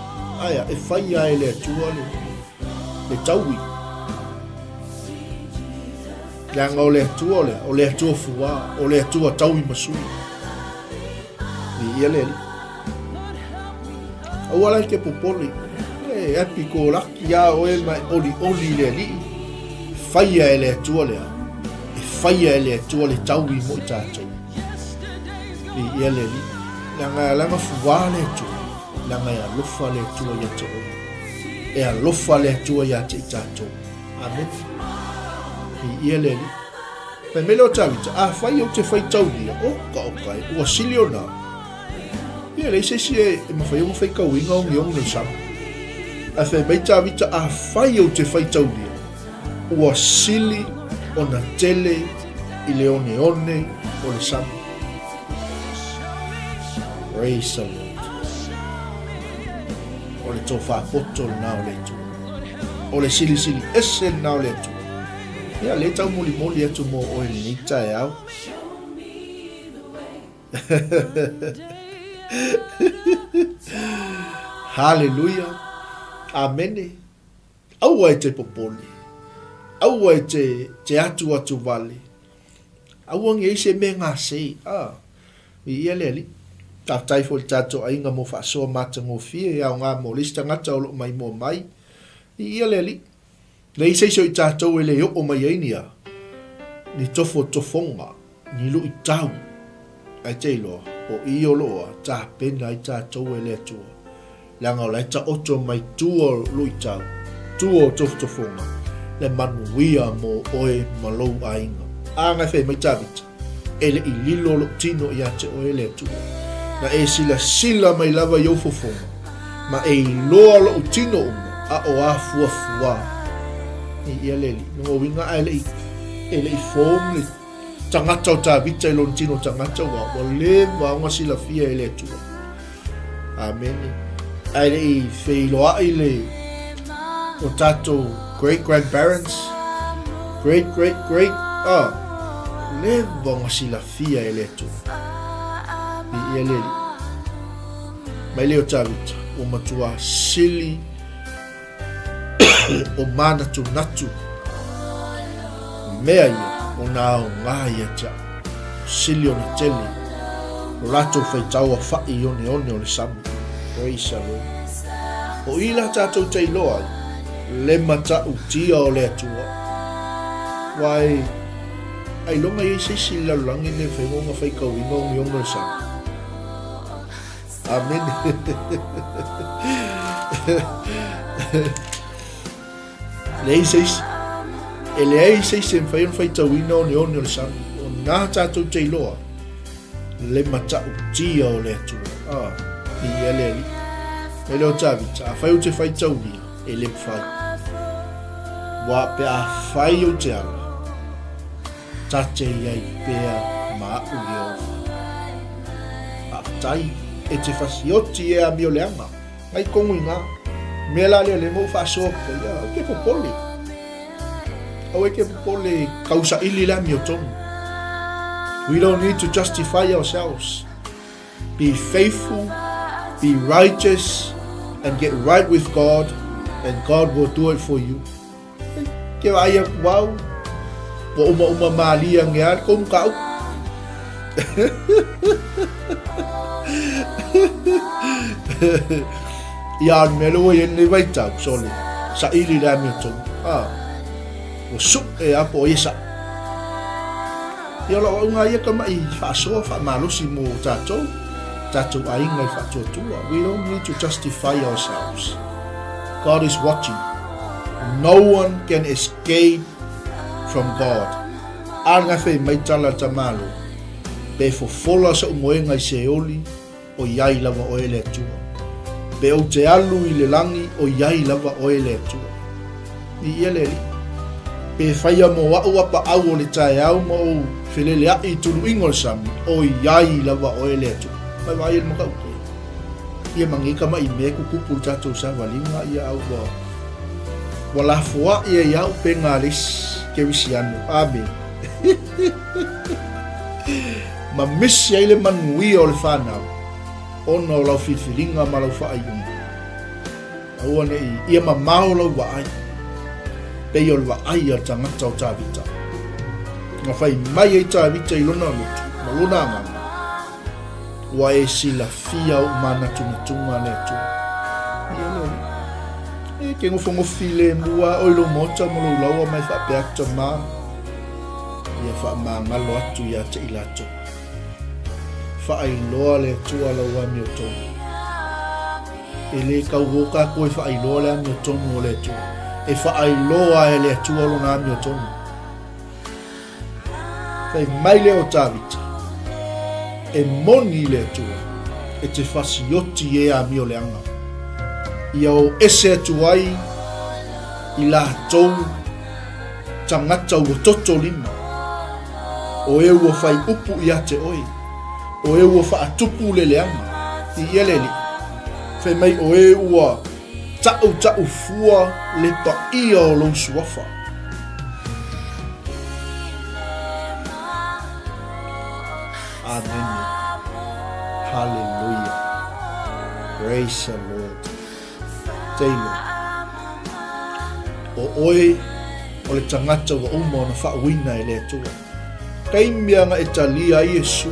Aea, e fai lava e le Atua le, le taui. Leaga o le Atua o le, o le Atua fuā, o le Atua taui ma sui. Viia le Alii. Aua la e te popole. E happy go lucky a oe ma e olioli i le Alii. Faia e le Atua lea. E faia e le Atua le taui mo i tatou. Viia le Alii. Leaga e ala ona fuā le Atua. Leaga e alofa le Atua ia te oe. E alofa le Atua ia te i tatou. Amene. Viia le Alii. Fai mai lea o Tavita, Afai ou te faitaulia, oka oka e, ua sili ona. Ia, e leai se isi e, e mafai ona faitauina ogeoge o le sami. Ae fai mai Tavita, Afai ou te faitaulia, ua sili ona tele i le oneone o le sami. Praise the Lord. O le tofa poto lena o le Atua. O le silisili ese lena o le Atua. Ia, lea e taumolimoli atu mo oe i lenei taeao. Haleluia. Amene. Aua e te popole. Aua e te, te atu atu vale. Aua nge i se mea gase. Ah, viia le Alii. Faafetai foi i le tatou aiga mo faasoa matagofie e aoga mo le isi tagata o lo o maimoa mai. Viia le Alii. Leai se isi o i tatou e le oo mai ai ni a, ni tofotofoga, ni luitau, ae te iloa, o i o lo o a tapena ai tatou e le Atua, leaga o la e taoto mai tua o luitau, tua o tofotofoga, le manuia mo oe ma lou aiga. A na e fai mai Tavita, E le i lilo lou tino ia te oe le Atua. Na e silasila mai lava i ou fofoga, ma e iloa lou tino uma, a o afuafuā. Ia le Alii, lona uiga a e le i, e le i form le tagata o Tavita i lona tino tagata, ua, ua leva ona silafia e le Atua. Amene. Ae le i feiloai le o tatou great grandparents, great great great, ah, leva ona silafia e le Atua. Viia le Alii. Mai lea o Tavita, ua matua sili o mānatunatu mea ia o nā aoga ia te au. Sili ona tele lo latou faitau afaʻi i oneone o le sami. Praise the Lord. O i la tatou te iloa ai, le matautia o le Atua. Ua e ailoga i ai se isi i le lalolagi nei mafai ona faitauina oneone o le sami. Amene. Leai se isi. E leai se isi e mafai ona faitauina oneone o le sami. O nā tatou te iloa le matautia o le Atua. Ah, viia le Alii. E le o Tavita, afai ou te faitaulia, e le mafai. Ua pe afai ou te ala, Ta te i ai pea ma aʻu Ieova. Faafetai e te fasioti e amioleaga, ngai kongu i nga mea la lea le mo faasoa ko ia, au ke popole. Au e ke popole kausaili le amiotonu. We don't need to justify ourselves. Be faithful, be righteous, and get right with God, and God will do it for you. Ke vaai aku au, ua umauma mālie ange a le kou mataupu. Ia a o le mea lea ua i ai lenei vaitau, sole, saili i le amiotonu. A, ua suʻe lava po o ai e saʻo. Ia o lau auga ia tamaʻi faasoa faamalosi mo tatou, tatou aiga i faatuatua. We don't need to justify ourselves. God is watching. No one can escape from God. A le gafe mai tala tamalo. Pe fofola soʻu moega i Seoli, o iai lava oe le Atua. Pe ou te alu i le lagi, o iai lava oe le Atua. I ia le Alii. Pe faia mo a'u apaau o le taeao ma ou feleleaʻi i tuluiga o le sami, o iai lava oe le Atua. Mai vaai e le mataupu. Ia ma nei tamaʻi mea e tutupu i le tatou savaliga, ia a ua ua lafoaʻi ai lava upega a le isi kerisiano. Amene. Ma misi ai le manuia o le fanau ona o lau filifiliga ma lau faaiuga. Aua ne i ia mamao lau vaai, pei o le vaai a le tagata o Tavita. Na fai mai ai Tavita i lona loto ma lona agaga, Ua e silafia ou manatunatuga le Atua. Ia le Alii. E ke nofonofo filemu lava oe i lou maota ma lou laoa ma e faapea atu, Tama, ia faamagalo atu ia te i latou. Faailoa le Atua lau amiotonu. E le tau o tatou e faailoa le amiotonu o le Atua. E faailoa e le Atua lona amiotonu. Fai mai lea o Tavita, E moni le Atua, e te fasioti e amio leaga, ia o ese atu ai i latou tagata ua toto lima, o e ua fai upu ia te oe, o e ua faatupu le leaga, i ia le Alii, fai mai o e ua taʻutaʻu fua le paia o lou suafa. Amene. Haleluia. Praise the Lord. Taylor. O oe o le tagata ua uma ona faauina e le Atua. Taimi ana e talia ai Iesu,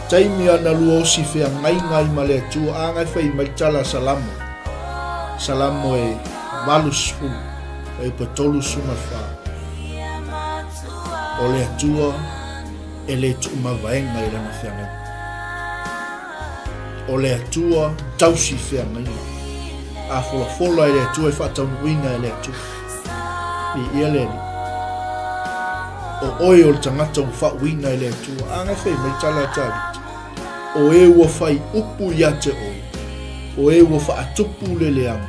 taimi ana lua osi feagaiga ai ma le Atua, a na e fai mai tala a Salamo. Salamo e 80, e upa 34. O le Atua e le tuumavaega i lana feagaiga. O le Atua tausi feagaiga. A folafola e le Atua e faataunuuina e le Atua. Viia le Alii. O oe o le tagata ua faauuina e le Atua. A na fai mai tala a Tavita. O e ua fai upu ia te oe. O e ua faatupu le leaga.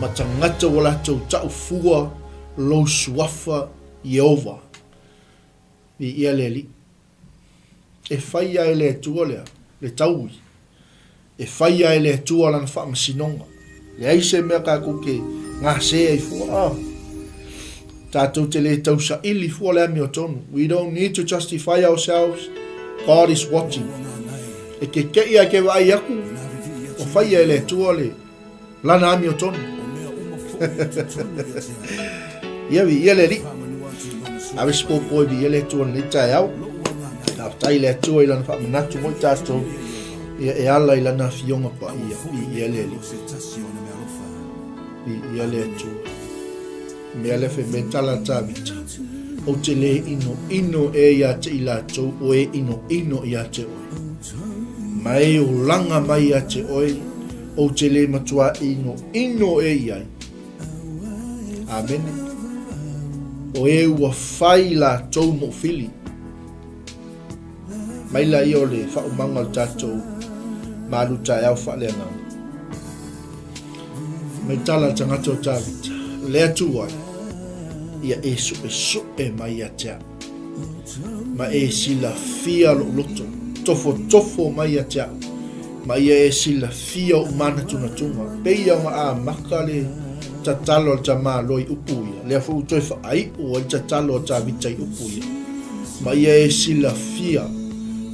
Ma tagata ua latou taufua lou suafa Ieova. Viia le Alii. E faia e le Atua lea, le taui. E faia e le Atua lana faamasinoga. Leai se mea tatou te gase ai fua. Ah. Tatou te le tausaili fua le amiotonu. We don't need to justify ourselves. God is watching. E kekeʻi a ke vaai aku, o faia e le Atua le lana amiotonu. Ia viia le Alii. Ave se popo e viia le Atua lenei taeao. Faafetai le Atua i lana faamanatu mo i tatou. Ia e ala i lana afioga paia. Viia le Alii. Viia le Atua. Mea lea fai mai tala a Tavita. Ou te le inoino ē ia te i latou o e inoino ia te oe. Ma e olaga mai ia te oe, ou te le matua inoino ē i ai. Amene. O e ua fai latou moʻu fili. Mai laia o le faaumaga o le tatou malu taeao faaleagaga. Mai tala le tagata o Tavita, le Atua ai, ia e suʻesuʻe mai ia te au. Ma e silafia loʻu loto, tofotofo mai ia te au, ma ia e silafia oʻu manatunatuga, pei ona amata le tatalo a le tamāloa i upu ia, lea foi ua toe faaiʻu ai le tatalo a Tavita i upu ia, ma ia e silafia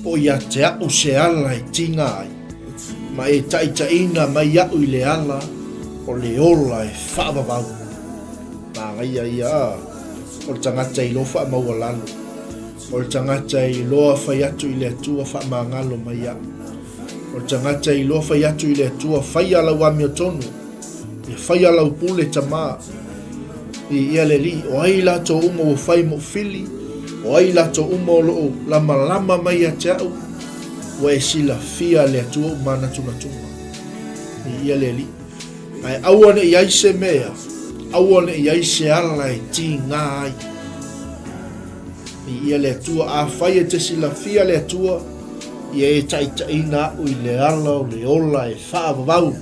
po o ia te aʻu se ala e tiga ai, ma e taʻitaʻina mai iaʻu i le ala o le ola e faavavau. Manaia ia, o le tagata iloa faamaualalo, o le tagata iloa fai atu i le Atua faamagalo mai iaʻu. O le tagata e iloa fai atu i le Atua, Faia lau amiotonu, ia faia lau pule tama. Viia le Alii, o ai latou uma ua fai mou fili, o ai latou uma o loo lamalama mai ia te au, ua e silafia le Atua ou manatunatuga. Viia le Alii. Ae aua ne i ai se mea, aua ne i ai se ala e tiga ai. Viia le Atua, afai e te silafia le Atua, ia e taitaiina a'u i le ala o le ola e faavavau.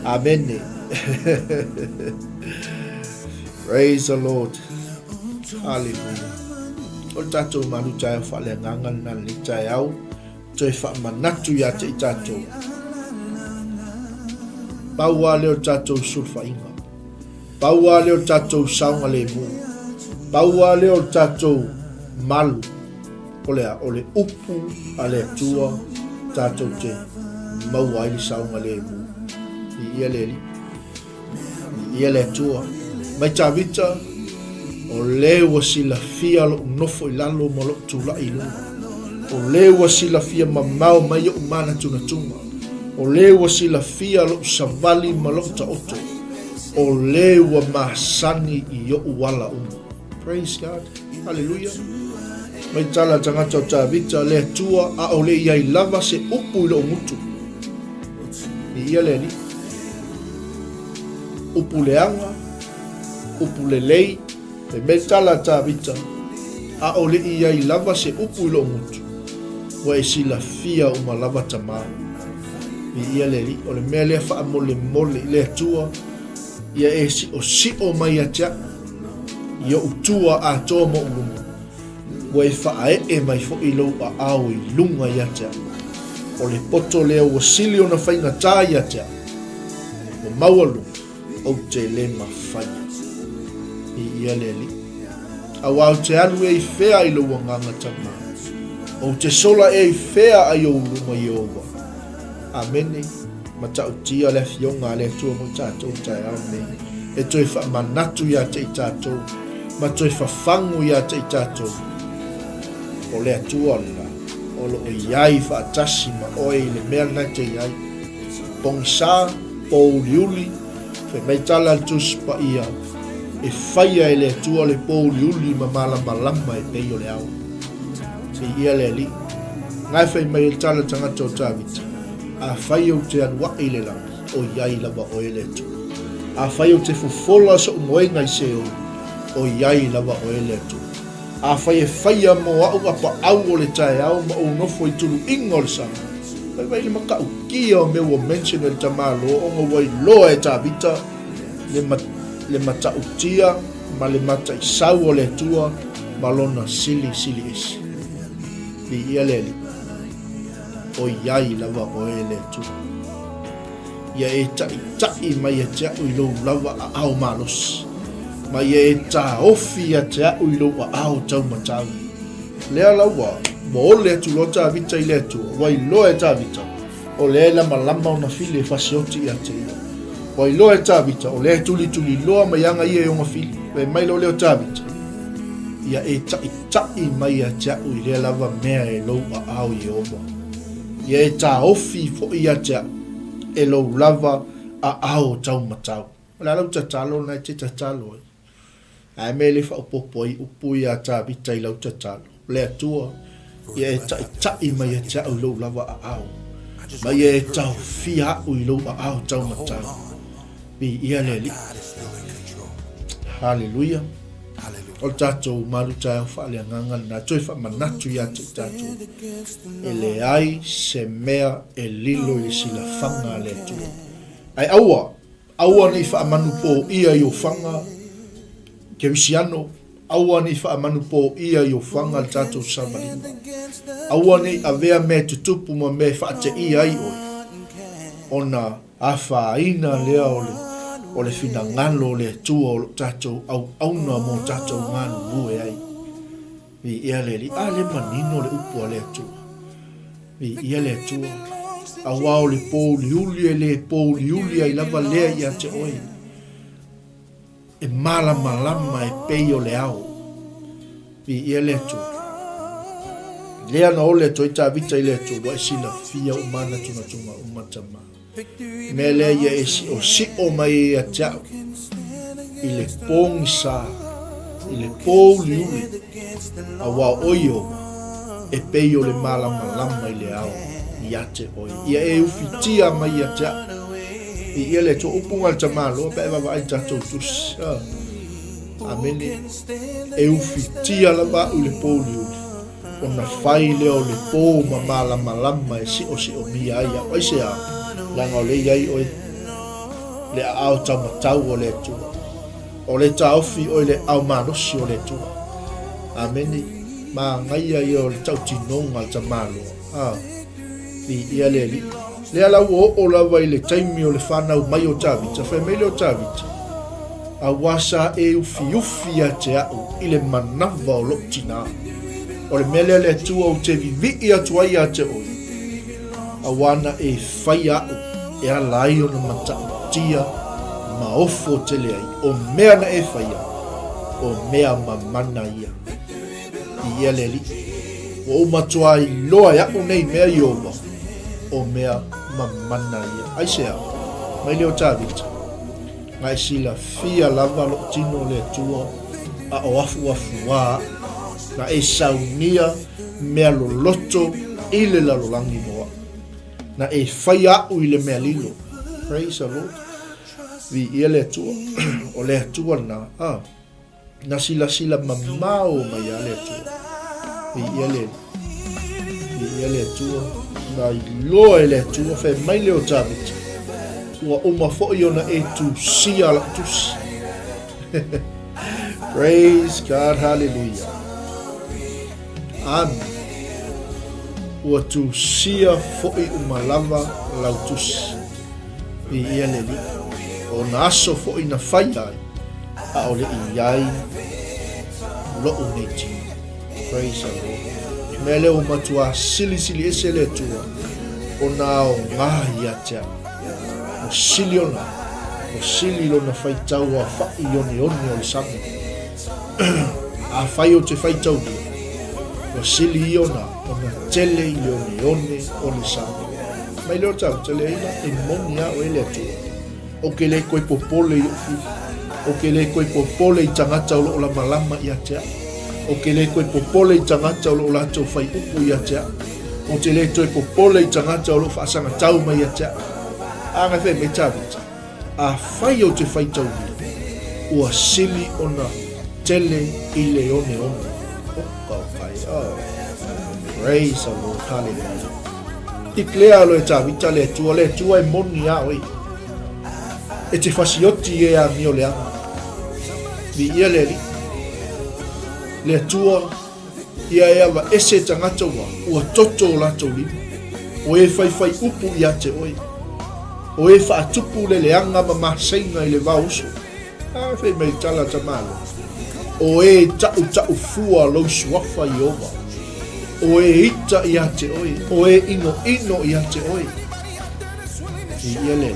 Amene. Praise the Lord. Hallelujah. O le tatou malu taeao faaleagaga lena lenei taeao, toe faamanatu ia te i tatou. Pau lava lea o le tatou sulufaiga. Pau lava lea o le tatou saogalemu. Pau lava lea o le tatou malu. O le a? O le upu a le Atua tatou te maua ai le saogalemu. Viia le Alii. Viia le Atua. Mai Tavita, o le ua silafia lou nofo i lalo ma lou tulai i luga. O le ua silafia mamao mai ou manatunatuga. O le ua silafia lou savali ma lou taoto. O le ua masani i ou ala uma. Praise God. Hallelujah. Mai tala tagata o Tavita, le Atua, a o le iai lava se upu i lou gutu. Viia le Alii. Upu leaga, upu lelei, e mea tala a Tavita, a o le iai lava se upu i lou gutu, ua e silafia uma lava tamā. Viia le Alii. O le mea lea faamolemole i le Atua, ia e siosio mai ia te au, i ou tua atoa ma ou luma, ua e faaee mai foi lou aao i luga ia te au. O le poto lea ua sili ona faigata ia te au, ua maualuga, ou te le mafaia. Viia le Alii. Aua ou te alu ea i fea i lou agaga tama? Ou te sola ea i fea ai ou luma Ieova? Amene. Matautia le Afioga a le Atua mo i tatou i taeao lenei, e toe faamanatu ia te i tatou, ma toe fafagu ia te i tatou, o le Atua lena, o lo o i ai faatasi ma oe i le mea lena e te i ai. Pogisa, pōuliuli, fai mai tala a le Tusi Paia, e faia e le Atua le pōuliuli ma malamalama e pei o le ao. Viia le Alii. Na e fai mai ai le tala tagata o Tavita, Afai ou te alu aʻe i le lagi, o i ai lava oe le Atua. Afai ou te fofola soʻu moega i Seoli, o i ai lava oe le Atua. Afai e faia mo aʻu apaau o le taeao ma ou nofo i tuluiga o le sami, vaivai le matautia o mea ua mention e le tamaloa ona ua iloa e Tavita le, le matautia ma le mataisau o le Atua ma lona silisili ese. Viia le Alii. O i ai lava oe le Atua. Ia e taʻitaʻi mai ia te aʻu i lou lava aao malosi, ma ia e taofi ia te aʻu i lou aao taumatau. Lea la ua, ua ole atu loa Tavita i le Atua, ua iloa e Tavita, o lea e lamalama ona fili e fasioti ia te ia. Ua iloa e Tavita, o lea e tulituliloa mai aga ia e ona fili. Fai mai loa lea o Tavita, Ia e taʻitaʻi mai ia te aʻu i lea lava mea e lou aao Ieova. Ia e taofi foi ia te aʻu e lou lava aao taumatau. O le a lau tatalo lena e te tatalo ai? A e mea e le faaopoopo ai upu ia Tavita i lau tatalo, Le Atua, ia e taʻitaʻi mai ia te aʻu i lou lava aao, ma ia e taofia aʻu i lou aao taumatau. Viia le Alii. Haleluia. O le tatou malu taeao faaleagaga lena, toe faamanatu ia te i tatou, e leai se mea e lilo i le silafaga a le Atua. Ae aua, Aua ne i faamanupō ʻia i ou faga, Kerisiano, aua ne i faamanupō ʻia i ou faga le tatou savaliga. Aua ne i avea mea e tutupu ma mea e faateia ai oe, ona afaina lea o le, o le finagalo o le Atua o lo tatou auauna mo tatou galulue ai. Viia le Alii. A le manino le upu a le Atua. Viia le Atua. Auā o le pōuliuli e le pōuliuli ai lava lea ia te oe. E malamalama e pei o le ao. Viia le Atua. Lea na ole atu ai Tavita i le Atua, ua e silafia ou manatunatuga uma tama. Mea lea ia e siʻosiʻo mai ai ia te a'u i le pogisa, i le pōuliuli, auā o oe Ieova, e pei o le malamalama i le ao ia te oe. Ia e ufitia mai ia te a'u. I ia le Atua, upu ga le tamaloa pe a e vaavaai i tatou tusi. Amene. E ufitia lava a'u i le pōuliuli. Ona fai lea o le pō ma malamalama e siʻosiʻomia ai a'u. Aisea? Leaga o lea i ai oe le aao taumatau o le Atua. O lea e taofi oe i le aao malosi o le Atua. Amene. Manaia ia o le tautinoga a le tamaloa. A, viia le Alii. Lea la ua oo lava i le taimi o le fanau mai o Tavita, fai mai lea o Tavita, Auā sa e ufiufi ia te a'u i le manava o lo'u tinā. O le mea lea le Atua ou te vivii atu ai ia te oe, auā na e faia a'u e ala ai ona matautia ma ofo tele ai, o mea na e faia, o mea mamana ia. Viia le Alii. Ua ou matua iloa e a'u nei mea Ieova, o mea mamana ia. Aisea? Mai lea o Tavita. Na e silafia lava lo'u tino le Atua, a o afuafuā a'u. Na e saunia mea loloto i le lalolagi mo a'u. Na e faia a'u i le mea lilo. Praise the Lord. Viia le Atua. O le Atua lena. Ah. Na silasila mamao mai a le Atua. Viia le Viia le Atua. Na iloa e le Atua, fai mai lea o Tavita, ua uma foi ona e tusia lau tusi. Praise God, hallelujah. Amen. Ua tusia foi uma lava lau tusi. Viia le Alii. O na aso foi na faia ai, ʻaʻole i ai loʻu nei tino. Praise the Lord. Mea lea ua matuā silisili ese le Atua o nā aogā ia te a'u. Ua sili ona, ua sili lona faitau aofaʻi i oneone o le sami. Afai ou te faitaulia, ua sili ia ona, ona tele i le oneone o le sami. Mai lea o tau, te leai la, e moni a oe le Atua. Ou ke le koe popole i oʻu fili. Ou ke le koe popole i tagata o loo lamalama ia te a'u. Ou ke le koe popole i tagata o loo latou fai upu ia te a'u. Ou te le toe popole i tagata o loo faasagatau mai ia te a'u. A na fai mai Tavita, Afai ou te faitaulia, ua sili ona tele i le oneone. Oka oka e, oh. Praise the Lord, hallelujah. Declare alo e Tavita le Atua, le Atua e moni a oe. E te fasioti e amio leaga. Viia le Alii. Le Atua Ia e awa ese tagata ua, ua toto o latou lima. O e faifai upu ia te oe. O e faatupu le leaga ma maseiga i le vao uso. A fai mai tala tamalo. O e taʻutaʻu fua lou suafa Ieova. O e ita ia te oe. O e inoino ia te oe. I ia le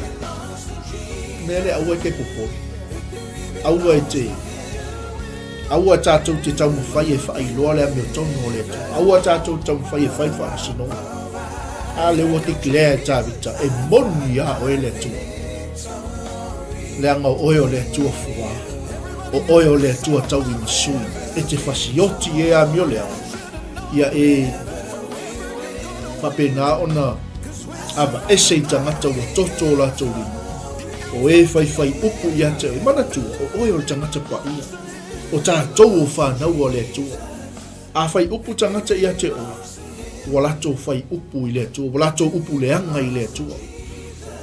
mea le aua e te popole. Aua e te Aua tātou te taumawhai e whaailoa le amiotonu o le Atua. Aua tātou te taumawhai e whai whaamasinoga. A le ua declare e Tavita, e moni a oe le Atua. Leaga o oe o le Atua fuā. O oe o le Atua tauwi masui. E te fasioti e amio leaga. Ia e whapena ona ava ese i tagata ua toto o latou lima. O e whaiwhai upu ia te oe. Manatua, o oe o le tagata paia. O tatou o whanau o le Atua. A whai upu tagata ia te oe, ua latou whai upu i le Atua, ua latou upu leaga i le Atua.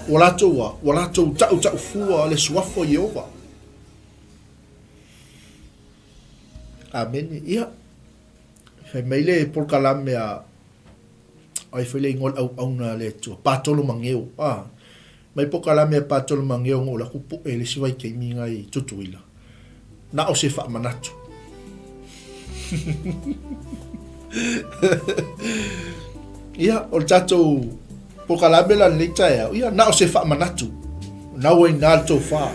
Ua latou a, ua latou taʻutaʻu fua le suafa o Ieova. Amene. Ia, fai mai le polokalame a ai foi le igoa o le auauna a le Atua, Patolo Mageo. A, mai polokalame a Patolo Mageo na ou alu atu puʻe i le isi vaitaimi na i Tutuila. Na o se faamanatu. Ia, o le tatou polokalame la lenei taeao, ia, na o se faamanatu. Na ua inā le tofa,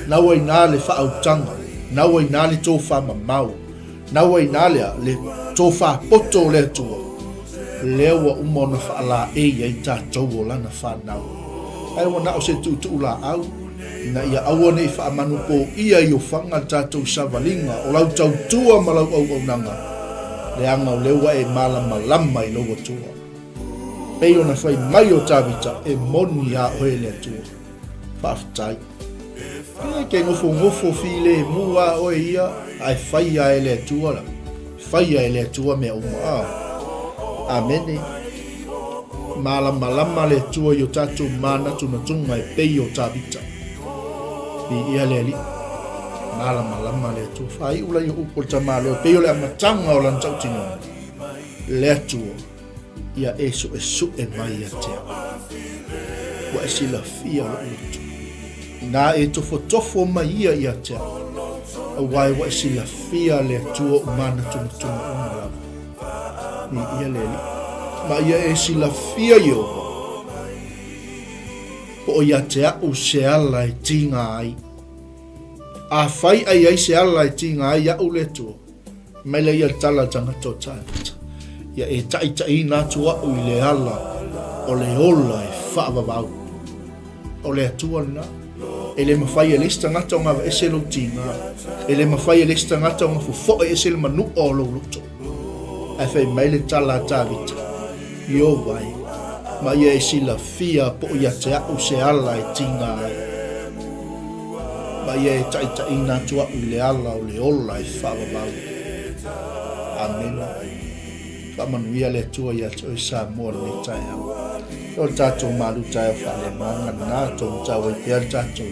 na ua inā le faautaga, na ua inā le tofa mamao, na ua inā le, le tofa poto o le Atua. Lea ua uma ona faalaei ai tatou o Lana fanau. Ae ua na o se tuutuulaau, ina ia aua ne i faamanupoia i ofaga le tatou savaliga o lau tautua ma lau auaunaga, leaga o lea ua e malamalama i lou Atua. Pei ona fai mai o Tavita, E moni a oe le Atua. Faafetai. E ke nofonofo filemu a oe ia, ae faia e le Atua la. Faia e le Atua mea uma. A. Amene. Malamalama le Atua i o tatou manatunatuga e pei o Tavita. Viia le Alii. Malamalama le Atua. Faaiu lai o upu o le tamaloa e pei o le amataga o lana tautinoga. Le Atua, ia e suesue mai ia te au. Ua e silafia lou loto. Inā e tofotofo mai ia ia te au, auae ua e silafia le Atua o manatunatuga uma lava. Viia le Alii. Ma ia e silafia Ieova, po o ia te au se ala e tiga ai. Afai ai ai se ala e tiga ai iaʻu le Atua, Mai lea ia le tala a le tagata o Tavita, Ia e taʻitaʻina atu aʻu i le ala o le ola e faavavau. O le Atua lena. E le mafai e le isi tagata ona aveese lou tiga. E le mafai e le isi tagata ona fofoe ese le manuʻa o lou loto. Ae fai mai le tala a Tavita, Ieova e, ma ia e silafia po o ia te aʻu se ala e tiga ai. Ma ia e taʻitaʻina atu aʻu i le ala o le ola e faavavau. Amena. Faamanuia le Atua ia te oe Samoa lenei taeao. O le tatou malu taeao faaleagaga lena, taumatau ai pea le tatou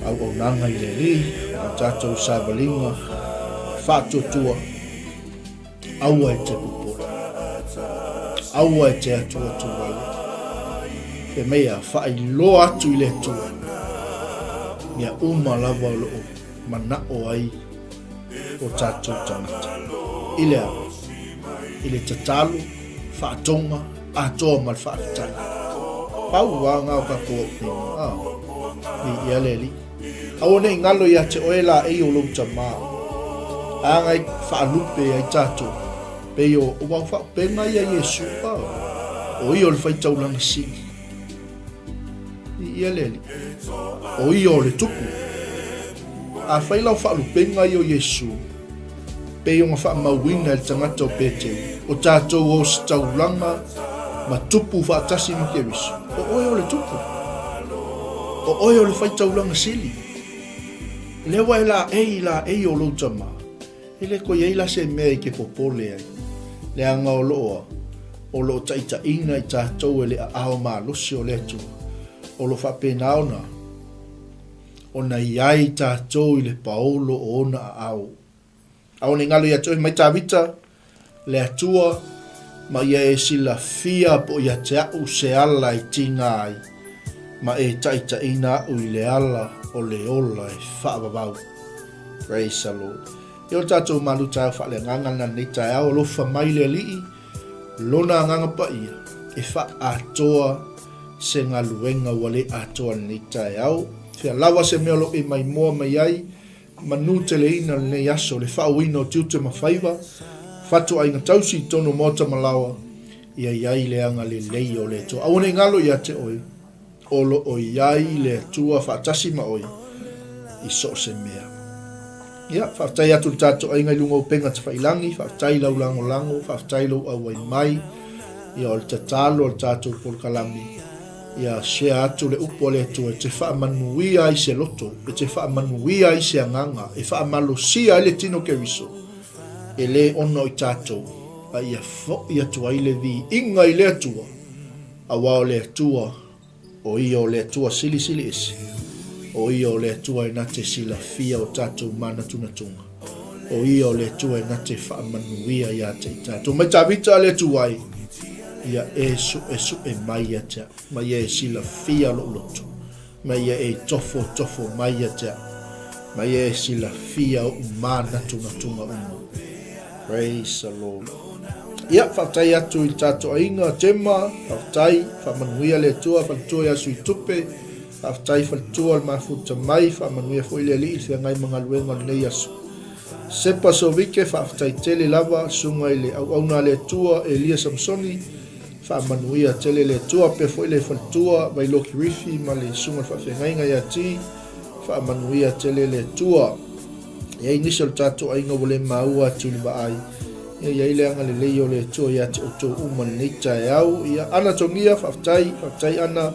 auaunaga i le Alii, o le tatou savaliga faatuatua. Aua e te popole. Aua e te atuatu wale. Fe mea, faailoa atu i le Atua. Mea uma lava o loo manao ai o tatou tagata. I le a? I le tatalo, faatoga, atoa ma le faafetai. Pau lava na o tatou auupega. Ah, viia le Alii. Aua ne i galo ia te oe laei o lou tama, aga e faalupe ai tatou, pei o wau faaupega ia Iesu, ah, o ia o le faitaulaga sili. Viia le Alii. O ia o le tupu. Afai lau faalupeina ia o Iesu, pei ona faamauina e le tagata o Peteu, o tatou ositaulaga ma tupu faatasi ma Keriso, o oe o le tupu. O oe o le faitaulaga sili. Lea ua e laei i laei o lou tama, e le toe i ai la se mea e te popole ai, leaga o loo a, o loo taitaiina i tatou e le aao malosi o le Atua, o lo faapena ona, ona i ai tatou i le paolo o ona aao. Aua ne i galo ia te oe mai Tavita, le Atua, ma ia e silafia po ia te aʻu se ala e tiga ai, ma e taitaiina aʻu i le ala o le ola e faavavau. Praise the Lord. E o le tatou malu taeao faaleagaga lena lenei taeao, alofa mai le Alii, Lona Agaga Paia, e faaatoa se galuega ua le atoa lenei taeao. Fea lava se mea o lo o e maimoa mai ai, manu teleina lenei aso, le faauina o tiute ma faiva, fatuaiga tausi i totonu o maota ma laoa, ia i ai le agalelei o le Atua. Aua ne i galo ia te oe, o lo o i ai le Atua faatasi ma oe i so o se mea. Ia, faafetai atu i le tatou aiga i luga o upega tafailangi, faafetai i lau lagolago, faafetai i lou auai mai, ia o le tatalo a le tatou polokalame, ia share atu le upu a le Atua e te faamanuia ai se loto, e te faamanuia ai se agaga, e faamalosia ai le tino Keriso, e le ono i tatou, a ia foi atu ai le viiga i le Atua, aua o le Atua, O Ia o le Atua silisili ese. O Ia o le Atua e na te silafia o tatou manatunatuga. O Ia o le Atua e na te faamanuia ia te i tatou. Mai Tavita a le Atua ai, ia e suesue mai ia te au, ma ia e silafia lou loto, ma ia e tofotofo mai ia te au, ma ia e silafia oʻu manatunatuga uma. Praise the Lord. Ia, faafetai atu i le tatou aiga, Gemma, faafetai, faamanuia le Atua, faletua ia Sui Tupe, faafetai faletua le mafuta mai, faamanuia foi le Alii i le feagai ma galuega o lenei aso. Sepa Sovike, faafetai tele lava, Susuga i le Auauna a le Atua, Elia Samsoni, faamanuia tele le Atua, pea foi le faletua, Vailoki Rifi ma le Susuga i le Faafeagaiga ia Ti, faamanuia tele le Atua. E i ai nisi o le tatou aiga ua le maua atu i le vaai, ia i ai le agalelei o le Atua ia te outou uma i lenei taeao. Ia, Ana Togia, faafetai, faafetai Ana,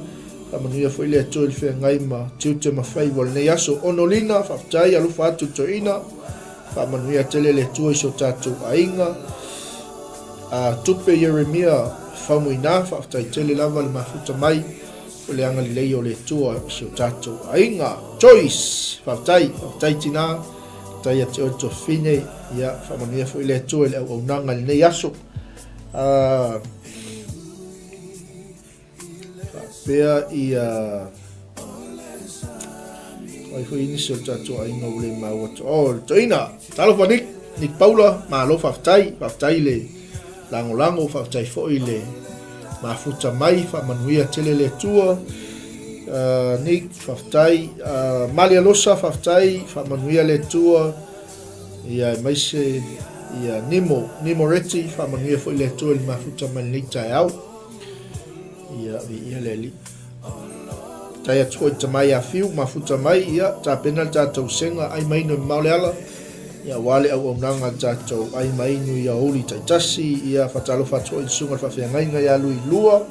faamanuia foi le Atua i le feagai ma tiute ma faiva o lenei aso. Onolina, faafetai, alofa atu i le toeaina, faamanuia tele le Atua i so tatou aiga. A Tupe Ieremia Faumuina, faafetai tele lava le mafuta mai o le agalelei o le Atua i si o tatou aiga. Joyce, faafetai, faafetai tina, faafetai ia te oe le tuafafine, ia faamanuia foi le Atua i le auaunaga i lenei aso. Uh, faapea ia ai foi nisi o le tatou aiga ua le maua atu. Oh, le toeaina, talofa Nick, Nick Paula, malo faafetai, faafetai le lagolago, faafetai foi le mafuta mai, faamanuia tele le Atua. Nick, faafetai. Mali Alosa, faafetai, faamanuia le Atua. Ia, aemaise ia Nimo, Nimo Reti, faamanuia foi le Atua i le mafuta mai lenei taeao. Ia, viia le Alii. Tai atu foi tama ia Fiu, mafuta mai, ia, tapena le tatou sega, ai ma inu e mamao le ala, ia, aua le auaunaga a le tatou ai ma inu i aoauli taitasi, ia, faatalofa atu foi i le susuga i le faafeagaiga ia Luilua,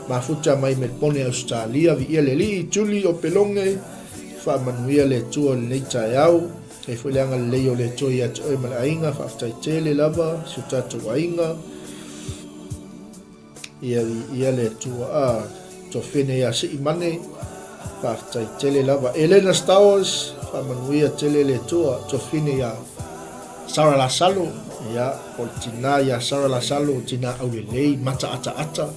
mafuta mai Melbone, Ausetalia, viia le Alii, Julie Opeloge, faamanuia le Atua i lenei taeao, tai foi le agalelei o le Atua ia te oe ma le aiga, faafetai tele lava, si o tatou aiga. Ia viia le Atua. A, Tofene ia Sii Mane, faafetai tele lava. Elena Stowers, faamanuia tele le Atua. Tofene ia Sarah Lasalo, ia, o le tina ia Sarah Lasalo, tina aulelei, mata ataata.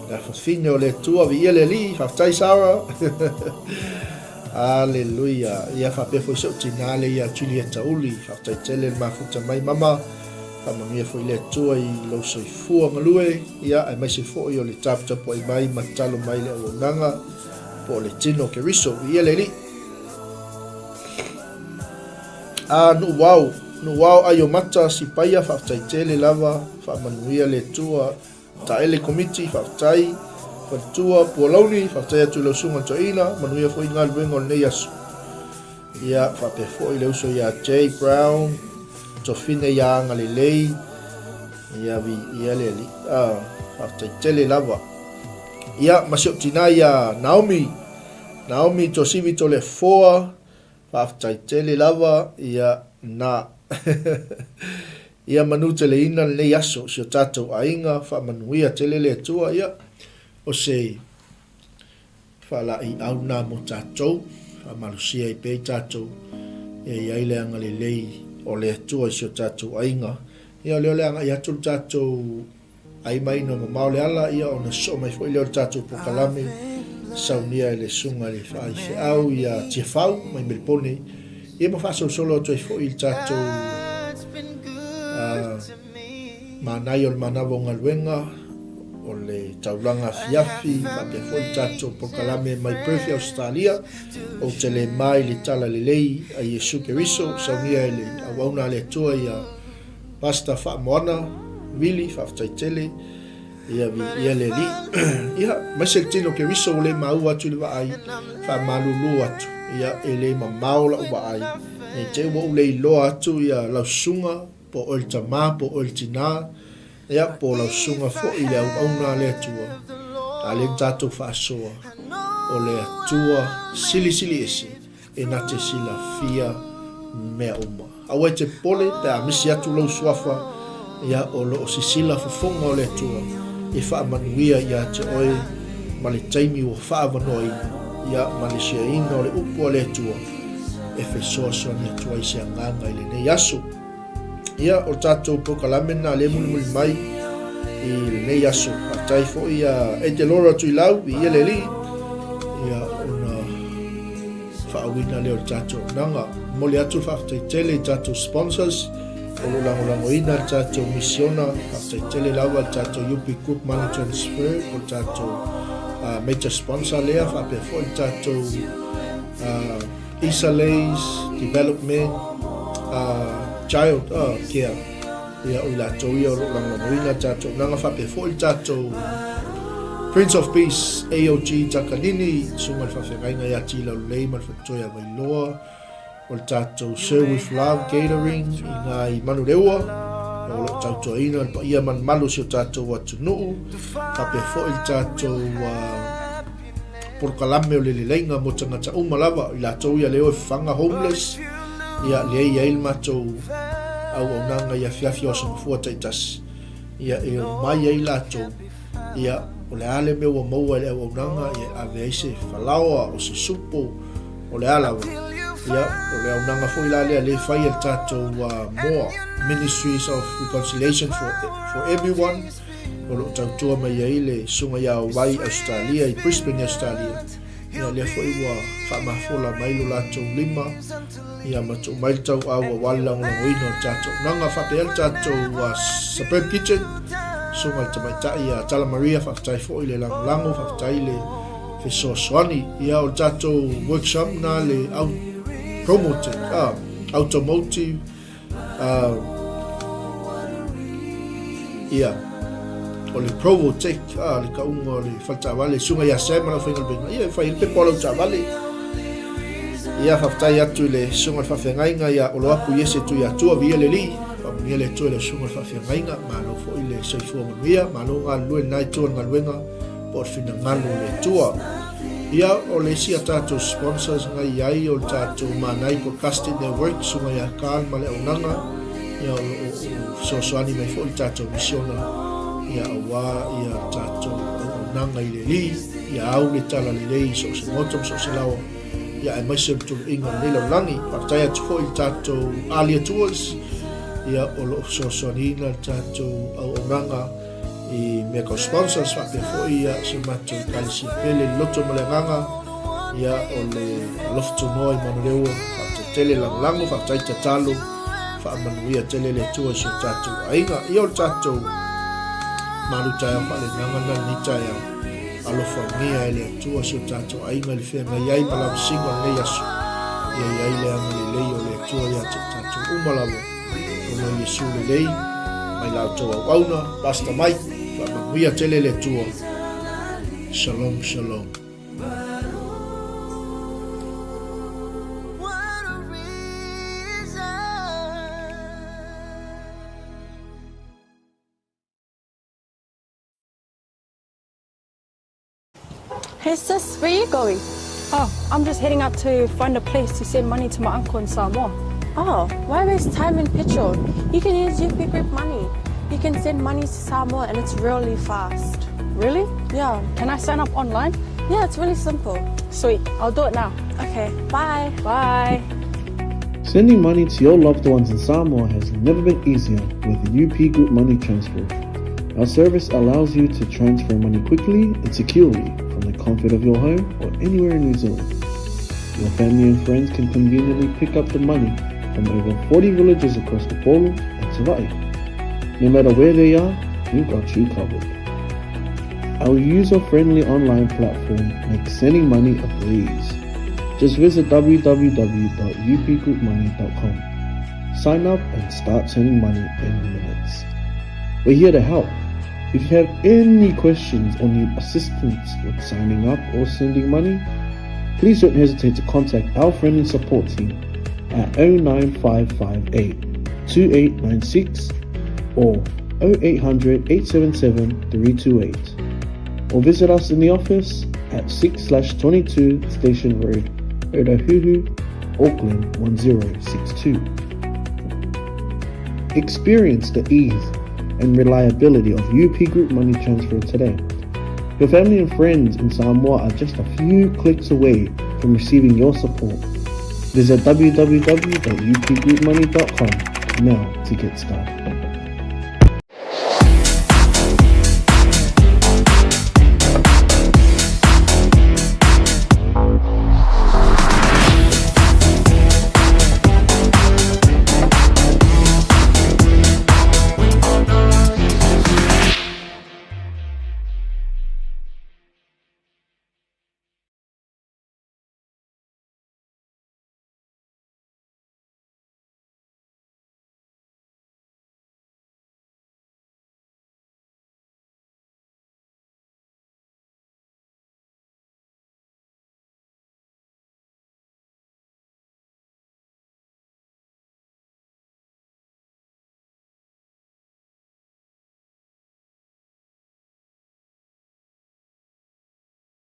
Le afafine o le Atua, viia le Alii, faafetai Sarah. Aleluia. Ia faapea foi si ou tina le ia Julieta Uli, faafetai tele le mafuta mai mama. Faamanuia foi le Atua i lou soifua galue, ia, aemaise foi o le taputapuai mai ma tatalo mai i le auaunaga, po o le tino o Keriso. Viia le Alii. A, Nuuao, Nuuao Aiomata Sipaia, faafetai tele lava, faamanuia le Atua. Taele Komiti, faafetai. Faletua, Pualauni, faafetai atu i lau susuga Toeaina, manuia foi galuega o lenei aso. Ia, faapea foi le uso ia Jay Brown, Tofine ia Agalelei, ia viia le Alii. Ah, faafetai tele lava. Ia, ma si ou tina ia Naomi, Naomi Tosivi Toleafoa, faafetai tele lava, ia, na. Ia manuteleina lenei aso, si o tatou aiga, faamanuia tele le Atua, ia, o se Faalaeiau na mo tatou, faamalosia ai pea i tatou e i ai le agalelei o le Atua i si o tatou aiga. Ia o lea o le a agai atu le tatou ai mai ina mamao le ala, ia ona sosoo mai foi lea o le tatou polokalame saunia e le Susuga i le Faaifeau ia Tiafau mai Melipone, ia ma faasolosolo atu ai foi i le tatou Manaia o le manava o galuega, o le taulaga afiafi, faapea foi le tatou polokalame mai Perth i Ausetalia, Ou te le ma i le tala lelei a Iesu Keriso, saunia e le auauna a le Atua ia Pastor Faamoana Vili, faafetai tele, ia viia le Alii. Ia, aemaise le tino Keriso ua le maua atu i le vaai, faamalulu atu, ia e le mamao lau vaai, ne i te i ua ou le iloa atu ia lau susuga, Po o oe le tama, po o oe le tina, ia, po o lau susuga foi i le auauna a le Atua, a lea na tatou faasoa, o le Atua Silisili Ese e na te silafia mea uma. Aua e te popole pe a misi atu lou suafa, ia, o lo o sisila fofoga o le Atua e faamanuia ia te oe ma le taimi ua faaavanoaina, ia, ma le siaina o le upu a le Atua e fesoasoani atu ai se agaga i lenei aso. Ia, o le tatou polokalame lena lea e mulimuli mai i lenei aso. Faafetai foi ia Edelora Tuilau, viia le Alii, ia ona faauiina lea o le tatou auaunaga. Momoli atu le faafetai tele i tatou sponsors o lo o lagolagoina le tatou misiona. Faafetai tele lava i le tatou UP Group Money Transfer, o le tatou major sponsor lea, faapea foi le tatou Isa Leis Development, Child Care, ia, o i latou ia o lo o lagolagoina le tatou auaunaga, faapea foi le tatou Prince of Peace AOG Takanini, Susuga i le Faafeagaiga ia Tilaulelei ma le Faletoe a Vailoa, o le tatou Serve with Love Catering i ngā i Manureua, o lo o tautuaina le paia ma le mamalu o si o tatou atunuu, faapea foi le tatou polokalame o le leleiga mo tagata uma lava, i latou ia lea e fafaga homeless, ia lea e i ai le matou auaunaga i afiafi o aso gafua taitasi, ia e omai ai latou, ia o le a le mea ua maua e le auaunaga, ia e ave ai se falaoa, o se supo, o le a lava, ia o le auaunaga foi la lea lea e fai e le tatou MOA, Ministries of Reconciliation for Everyone, o lo o tautua mai ai le Susuga ia Wai i Ausetalia, i Brisbane i Ausetalia, ia lea foi ua faamafola mai lo latou lima, ia ma tuu mai le tauau aua le lagolagoina o le tatou auaunaga. Faapea le tatou Suburb Kitchen, Susuga i le Tamaitai ia Tala Maria, faafetai foi le lagolago, faafetai le fesoasoani. Ia o le tatou workshop na le au promote, automotive, Ia, o le Provotech, le kauga o le fale taavale, susuga ia Sam ma lau faigaluega, ia e fai ai le pepa o lau taavale. Ia, faafetai atu i le susuga i le faafeagaiga ia Oloapu Iese Tuiatua, viia le Alii, faamanuia le Atua i lau susuga i le faafeagaiga, malo foi le soifua manuia, malo galulue i lena itu o le galuega, po o le finagalo o le Atua. Ia, o le isi a tatou sponsors na i ai o le tatou Manai Broadcasting Network, Susuga ia Carl ma le auaunaga, ia o lo o fesoasoani mai foi le tatou misiona, ia aua ia tatou auaunaga i le Alii, ia au le talalelei i so o se maota ma so o se laoa, ia aemaise o le tuluiga o lenei lalolagi. Faafetai atu foi i le tatou Alia Tours, ia o lo o fesoasoaniina le tatou auaunaga i mea tau sponsors faapea foi ia si o matou ekalesia pele i le loto ma le agaga ia o le alofa tunoa i Manureua. Faafetai tele lagolago, faafetai tatalo, faamanuia tele le Atua i si o tatou aiga. Ia o le tatou malu taeao faaleagaga lena lenei taeao. Alofagia e le Atua si o tatou aiga i le feagai ai ma lavasiga o lenei aso. Ia i ai le agalelei o le Atua ia te i tatou uma lava. Ona o Iesu lelei mai la outou auauna, Pastor Mike, faamanuia tele le Atua. Shalom, shalom. Hey sis, where you going? Oh, I'm just heading out to find a place to send money to my uncle in Samoa. Oh, why waste time and petrol? You can use UP Group Money. You can send money to Samoa and it's really fast. Really? Yeah. Can I sign up online? Yeah, it's really simple. Sweet, I'll do it now. Okay, bye. Bye. Sending money to your loved ones in Samoa has never been easier with UP Group Money Transfer. Our service allows you to transfer money quickly and securely from the comfort of your home or anywhere in New Zealand. Your family and friends can conveniently pick up the money from over 40 villages across the Upolu and Savaii. No matter where they are, we've got you covered. Our user-friendly online platform makes sending money a breeze. Just visit www.upgroupmoney.com. Sign up and start sending money in minutes. We're here to help. If you have any questions or need assistance with signing up or sending money, please don't hesitate to contact our friendly support team at 09558 2896 or 0800 877 328 or visit us in the office at 6/22 Station Road, Otahuhu, Auckland 1062. Experience the ease and reliability of UP Group Money Transfer today. Your family and friends in Samoa are just a few clicks away from receiving your support. Visit www.upgroupmoney.com now to get started.